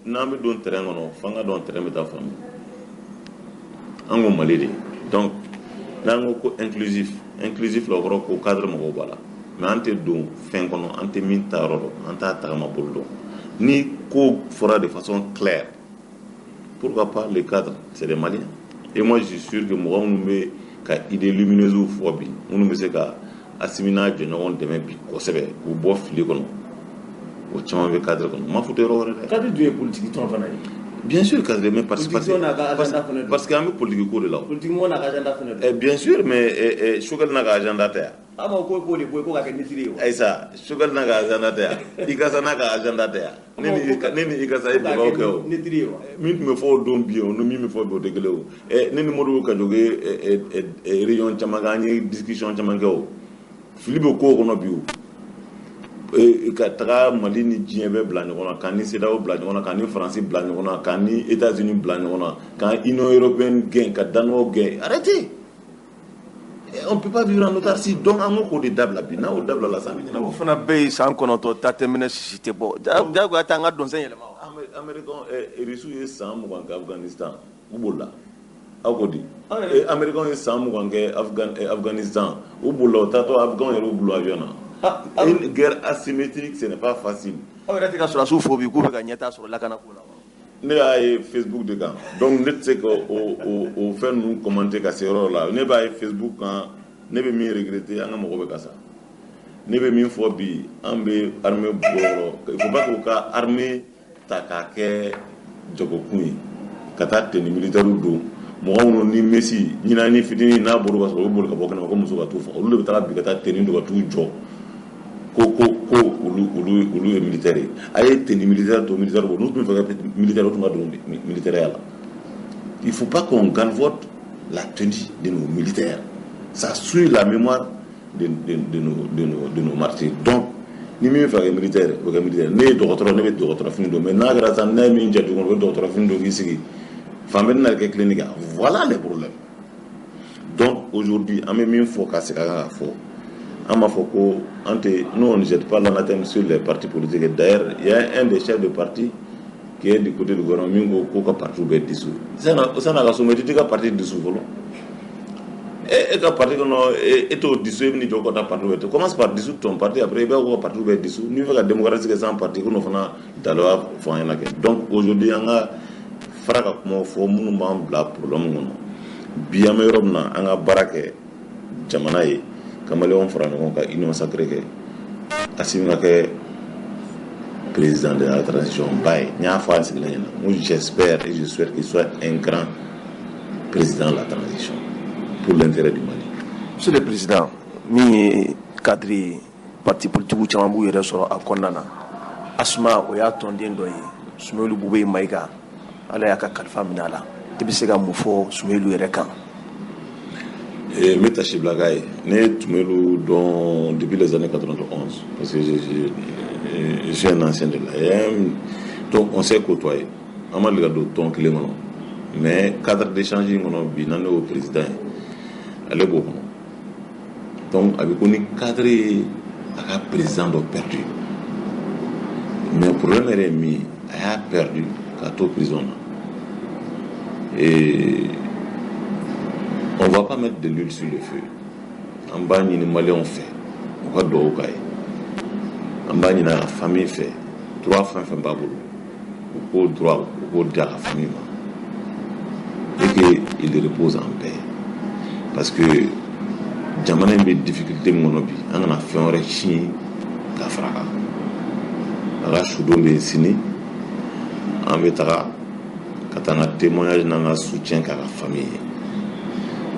N'an bɛ don terrain kɔnɔ, f'an ka dɔn terrain bɛ taa fan min. An ko Mali de, donc n'an ko ko inclusif, inclusif la, o kɔrɔ ko cadre mɔgɔw b'a la. Mais an tɛ don fɛn kɔnɔ an tɛ min ta yɔrɔ dɔn, an t'a tagama bolo dɔn. Ni ko fɔra de façon claire, pourquoi pas? Le cadre, c'est des Maliens, et moi je suis sûr que mɔgɔ minnu bɛ ka idée lumineuse fɔ bi, minnu bɛ se ka Assimi n'a jɔɲɔgɔn dɛmɛ bi kosɛbɛ k'u bɔ fili kɔnɔ, o caman bɛ cadre kɔnɔ. N m'a fɔ tɛ yɔrɔ wɛrɛ dɛ. Cadre dun ye politique tɔn fana ye. Bien sûr, cadre, mais parce parce parce que an bɛ politique ko de la. Politique mɔgɔ n'a ka agenda fana don. Bien sûr, mais Choguel n'a ka agenda tɛ yan. An ma ko k'o de bɔ yen ko k'a kɛ neutre ye wa? Ayisa, Choguel n'a ka agenda tɛ yan, ICASA n'a ka agenda tɛ yan. Ne ni ICASA ye débat kɛ o. Neutre ye wa? Min tun bɛ fɔ o don bi, o ni min bɛ fɔ bi, o tɛ kelen o. Ne ni Modibo Kajoge ye réunion caman kɛ, an ye discussion caman kɛ o. Fili bɛ kow kɔnɔ bi o. Ka taga Mali ni diɲɛ bɛɛ bila ɲɔgɔn na, k'an ni CEDEAO bila ɲɔgɔn na, k'an ni Faransi bila ɲɔgɔn na, k'an ni États-Unis bila ɲɔgɔn na, k'an Union européenne gɛn, ka Danois gɛn. Arrêtez! On ne peut pas vivre en autarcie. Donc an ko k'o de dabila bi. N'a y'o dabila la, san bɛ ɲɛnabɔ. O fana bɛ yen, san 9 ta tɛ minɛ, sisi tɛ bɔ. Jagoya tɛ an ka dɔnsɛn yɛlɛma wa? Américain, Russe ye san 20 kɛ Afghanistan, u bolila. Aw ko di? Américain ye san 20 kɛ Afghanistan, u bolila, u taatɔ Afghan yɛrɛ y'u bolo avion na. Une guerre asymétrique, ce n'est pas facile. Aw yɛrɛ tɛ ka sɔrɔdasiw fo bi k'u bɛ ka ɲɛtaa sɔrɔ lakanako la wa? Ne y'a ye Facebook de kan, donc ne tɛ se ka o fɛn ninnu commenter ka se yɔrɔ la. Ne b'a ye Facebook kan. Ne bɛ min regretter, an ka mɔgɔ bɛ ka sa. Ne bɛ min fɔ bi, an bɛ armée bolokɔrɔ, il faut pas k'u ka armée ta k'a kɛ jagokun ye, ka taa tenue militaire don. Mɔgɔ minnu ni Messi ɲinani fitinin n'a bɔr'u ka sɔrɔ, u bɛ boli ka bɔ kɛnɛma ko muso ka t'u faga. Olu de bɛ taga bi ka taa tenue don ka t'u jɔ ko olu ye militaire ye. A ye tenue militaire to militaire bolo. N'u tun bɛ fɛ ka militaire, u tun ka don militaire la. Il faut pas qu'on galvaude la tenue de nos militaires, ça souille la mémoire de nos martyrs. Donc ni min bɛ fɛ ka kɛ militaire, o bɛ kɛ militaire. Ne ye dɔgɔtɔrɔ, ne bɛ dɔgɔtɔrɔ fini don. Mais n'a kɛra sisan, n'a ye min jɛ dugu kɔnɔ, o bɛ dɔgɔtɔrɔ fini don k'i sigi fan bɛɛ, tɛna kɛ clinique. Voilà les problèmes. Donc aujourd'hui, an bɛ min fɔ ka segin a kan ka fɔ, an b'a fɔ ko an tɛ, nous, on ne jette pas l'anathème sur les partis politiques. D'ailleurs, il y a un des chefs de parti qui est du côté du gouvernement min ko k'o ka parti bɛɛ dissous. San'a ka so, mais i t'i ka parti dissous fɔlɔ. E ka parti kɔnɔ, e t'o dissous, e bɛ n'i jɔ ka taa parti wɛrɛ. Commence par dissoudre ton parti, après i b'a fɔ ka parti bɛɛ dissous. N'i bɛ fɛ ka démocratie kɛ sans parti, ko n'o fana daloya fɔ an ɲɛna kɛ. Donc aujourd'hui, an ka fara ka kumaw fɔ minnu b'an bila problème kɔnɔ bi, an bɛ yɔrɔ min na, an ka baara kɛ jamana ye, ka maliyɛnw fara ɲɔgɔn kan, union sacrée kɛ, Assimi ka kɛ président de la transition ba ye. N y'a fɔ a sigilen ɲɛna n ko j'espère et je souhaite qu'il soit un grand président de la transition pour l'intérêt du Mali. Monsieur le président, min ye cadre ye, parti politique caman b'u yɛrɛ sɔrɔ a kɔnɔna na. ASMA, o y'a tɔnden dɔ ye. Soumeylou Boubèye Maïga, Ala y'a ka kalifa minɛ a la. I bɛ se ka mun fɔ Soumeylou yɛrɛ kan? N bɛ tasibila k'a ye. Ne ye Soumeylou dɔn depuis les années 91, parce que je suis un ancien de l'AEEM, donc on s'est côtoyé. An ma deli ka don tɔn kelen kɔnɔ, mais cadre d'échange in kɔnɔ bi, n'an y'o président ye, ale b'o kɔnɔ. Donc a bɛ ko ni cadre ye a ka président dɔ perdu. Mais problème yɛrɛ ye min ye, a y'a perdu k'a to prison na. Et on va pas mettre de l'huile sur le feu. An b'a ɲini maliyɛnw fɛ, u ka dugawu k'a ye. An b'a ɲini a ka famille fɛ, droit fɛn fɛn b'a bolo, u k'o droit, u k'o di a ka famille ma, et que il repose en paix, parce que jamana in bɛ difficulté min kɔnɔ bi, an kana fɛn wɛrɛ si ka fara kan. A ka sudon bɛ yen sini, an bɛ taga ka taa an ka témoignage n'an ka soutien k'a ka famille ye.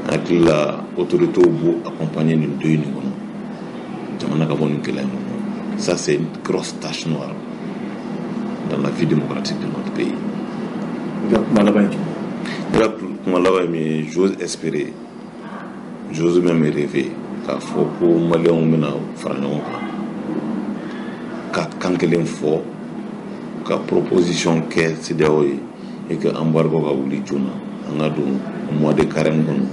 An hakili la, autorités b'u accompagner nin deuil nin kɔnɔ, jamana ka bɔ nin gɛlɛya in kɔnɔ. Ça, c'est une grosse tache noire dans la vie démocratique de notre pays. I ka kuma laban ye jumɛn? Ne ka kuma laban ye min ye, j'ose espérer, j'ose même rêver k'a fɔ ko maliyɛnw bɛna fara ɲɔgɔn kan ka kan kelen fɔ, ka proposition kɛ CEDEAO ye, et que embargo ka wuli joona, an ka don mois de carême kɔnɔ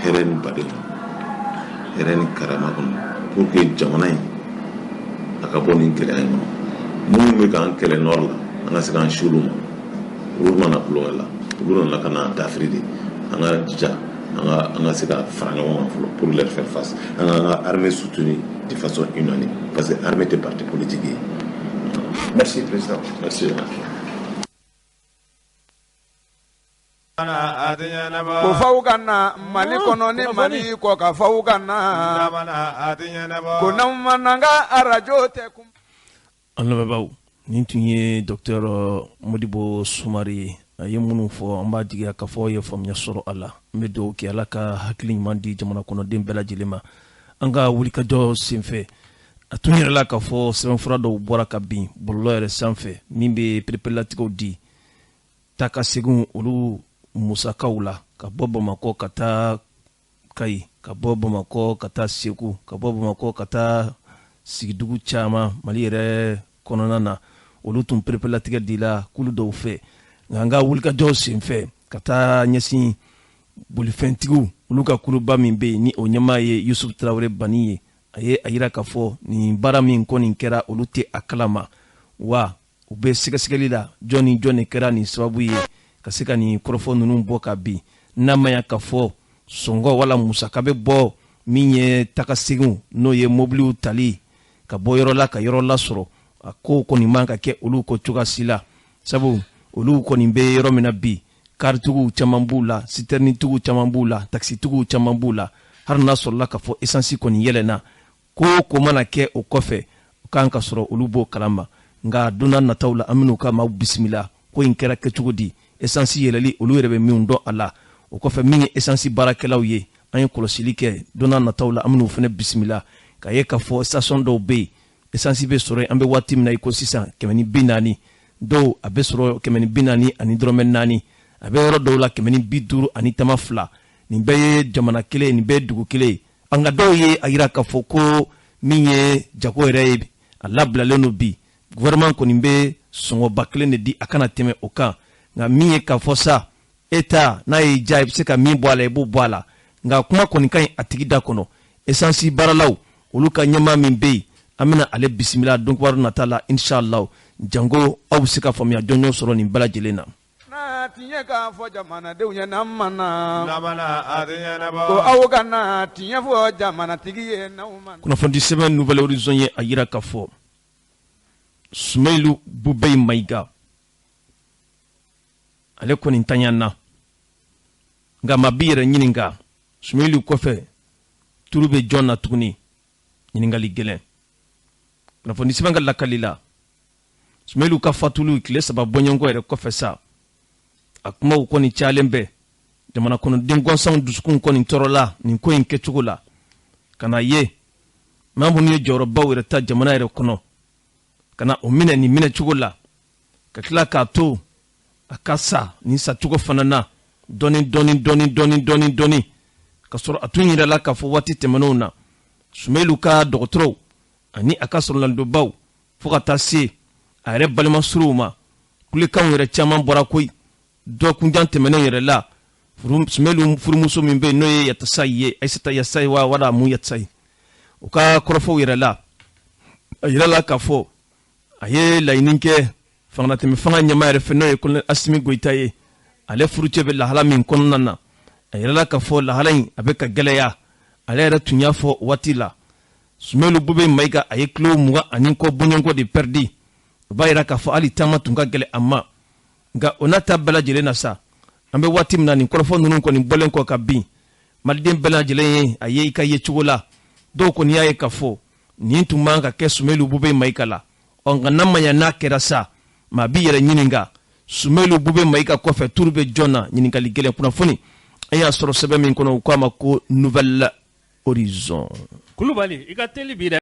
hɛrɛ ni baden kɔnɔ, hɛrɛ ni karama kɔnɔ, pour que jamana in a ka bɔ nin gɛlɛya in kɔnɔ. Minnu bɛ k'an kɛlɛ nord la, an ka se k'an si olu ma. Olu ma na kulonkɛ la, olu nana ka na dafiri de. An ka jija, an ka se ka fara ɲɔgɔn kan fɔlɔ pour leur faire face. An ka armée soutenir de façon unanime, parce que armée tɛ parti politique ye. Merci, président. Merci. Ko faw ka na Mali kɔnɔ ni Mali kɔ ka faw ka na ko n'anw ma n'an ka arajo tɛ. An lamɛnbaaw, nin tun ye docteur Modibo Sumare ye. A ye minnu fɔ, an b'a jigiya k'a fɔ aw ye faamuya sɔrɔ a la. N bɛ dugawu kɛ, Ala ka hakili ɲuman di jamana kɔnɔden bɛɛ lajɛlen ma. An ka wulikajɔ senfɛ, a tun yɛrɛ k'a fɔ sɛbɛnfura dɔw bɔra ka bin bɔlɔlɔ yɛrɛ sanfɛ min bɛ pereperelatigɛw di taa ka segin olu musakaw la, ka bɔ Bamakɔ ka taa Kayi, ka bɔ Bamakɔ ka taa Segu, ka bɔ Bamakɔ ka taa sigidugu caman Mali yɛrɛ kɔnɔna na. Olu tun pereperelatigɛ dila kulu dɔw fɛ, nka an ka wulikajɔ senfɛ ka taa ɲɛsin bolifɛntigiw olu ka kuluba min bɛ yen, ni o ɲɛmaa ye Yusuf Tarawele Bani ye, a ye a yira k'a fɔ nin baara min kɔni kɛra, olu tɛ a kalama, wa u bɛ sɛgɛsɛgɛli la jɔn ni jɔn de kɛra nin sababu ye ka se ka nin kɔrɔfɔ ninnu bɔ ka bin. N'a ma ya k'a fɔ sɔngɔ wala musaka bɛ bɔ min ye taga seginw, n'o ye mobiliw tali ka bɔ yɔrɔ la ka yɔrɔ lasɔrɔ, a ko kɔni man ka kɛ olu ko cogoya si la, sabu olu kɔni bɛ yɔrɔ min na bi, karitigiw caman b'u la, sitɛrinitigiw caman b'u la, takisitigiw caman b'u la. Hali n'a sɔrɔla k'a fɔ esansi kɔni yɛlɛnna, ko o ko mana kɛ o kɔfɛ, o kan ka sɔrɔ olu b'o kalama. Nka don n'a nataw la, an bɛn'u ka maaw bisimila ko in kɛra kɛcogo di, esansi yɛlɛli, olu yɛrɛ bɛ min dɔn a la. O kɔfɛ, min ye esansi baarakɛlaw ye, an ye kɔlɔsili kɛ, don n'a nataw la an bɛn'u fana bisimila k'a ye k'a fɔ station dɔw bɛ yen, esansi bɛ sɔrɔ yen an bɛ waati min na i ko sisan 140, dɔw a bɛ sɔrɔ 140 ni dɔrɔmɛ 4, a bɛ yɔrɔ dɔw la 152. Nin bɛɛ ye jamana kelen, nin bɛɛ ye dugu kelen ye. Nka dɔw ye a yira k'a fɔ ko min ye jago yɛrɛ ye, a labilalen don bi, gouvernement kɔni bɛ sɔngɔba kelen de di, a kana tɛmɛ o kan. Nka min ye k'a fɔ sa, e ta n'a y'i diya, i bɛ se ka min bɔ a la, i b'o bɔ a la. Nka kuma kɔni ka ɲi a tigi da kɔnɔ. Esansi baaralaw olu ka ɲɛmaa min bɛ yen, an bɛna ale bisimila don kibaru nata la, inshallah, jango aw bɛ se ka faamuya jɔnjɔn sɔrɔ nin bɛɛ lajɛlen na. Na tiɲɛ k'a fɔ jamanadenw ye, n'an ma na ko aw ka na tiɲɛ fɔ jamanatigi ye, n'aw ma. Kunnafoni sɛbɛn Nouvel Horizon ye a yira k'a fɔ Sumeyilu Bubɛyi Mayiga, ale kɔni tanyana. Nka maa b'i yɛrɛ ɲininka, Sumeyilu kɔfɛ, turu bɛ jɔn na tuguni? Ɲininkali gɛlɛn. Kunnafoni sɛbɛn ka lakali la, Sumeyilu ka fatuli tile 3 bɔɲɔgɔnko yɛrɛ kɔfɛ sa, a kumaw kɔni cayalen bɛ jamana kɔnɔden gansanw dusukun kɔni tɔɔrɔla nin ko in kɛcogo la, ka na ye maa minnu ye jɔyɔrɔbaw yɛrɛ ta jamana yɛrɛ kɔnɔ, ka na o minɛ nin minɛ cogo la, ka tila k'a to a ka sa nin sacogo fana na dɔɔni dɔɔni dɔɔni dɔɔni dɔɔni dɔɔni, ka sɔrɔ a tun yirala k'a fɔ waati tɛmɛnenw na, Sumeyilu ka dɔgɔtɔrɔw ani a ka sɔrɔlandonbaw, fo ka taa se a yɛrɛ balimasuruw ma, kulekanw yɛrɛ caman bɔra koyi. Dɔkunjan tɛmɛnen yɛrɛ la, Sumeyilu furumuso min bɛ yen, n'o ye Yatasayi ye, Ayisata Yasayi wa wala mun Yatasayi, o ka kɔrɔfɔw yɛrɛ la, a yirala k'a fɔ a ye laɲini kɛ fangalatɛmɛ fanga ɲɛmaa yɛrɛ fɛ, n'o ye colonel Asimi Goyita ye. Ale furucɛ bɛ lahala min kɔnɔna na, a yirala k'a fɔ lahala in a bɛ ka gɛlɛya. Ale yɛrɛ tun y'a fɔ waati la, Sumeyilu Bube Mayiga, a ye kilo 20 ani kɔ bɔɲɔgɔnko de pɛridi. O b'a yira k'a fɔ hali taama tun ka gɛlɛn a ma. Nka o n'a ta bɛɛ lajɛlen na sa, an bɛ waati min na, nin kɔrɔfɔ ninnu kɔni bɔlen kɔ ka bin, maliden bɛɛ lajɛlen ye a ye i ka ye cogo la. Dɔw kɔni y'a ye k'a fɔ nin tun man ka kɛ Sumeyilu Bube Mayiga la. Ɔ nka n'a ma ɲɛ n'a kɛra sa, maa b'i yɛrɛ ɲininka, Sumeyilu Bube Mayiga kɔfɛ, turu bɛ jɔn na? Ɲininkali gɛlɛn. Kunnafoni an y'a sɔrɔ sɛbɛn min kɔnɔ, u k'a ma ko Nouvel Horizon. Kulubali, i ka teli bi dɛ.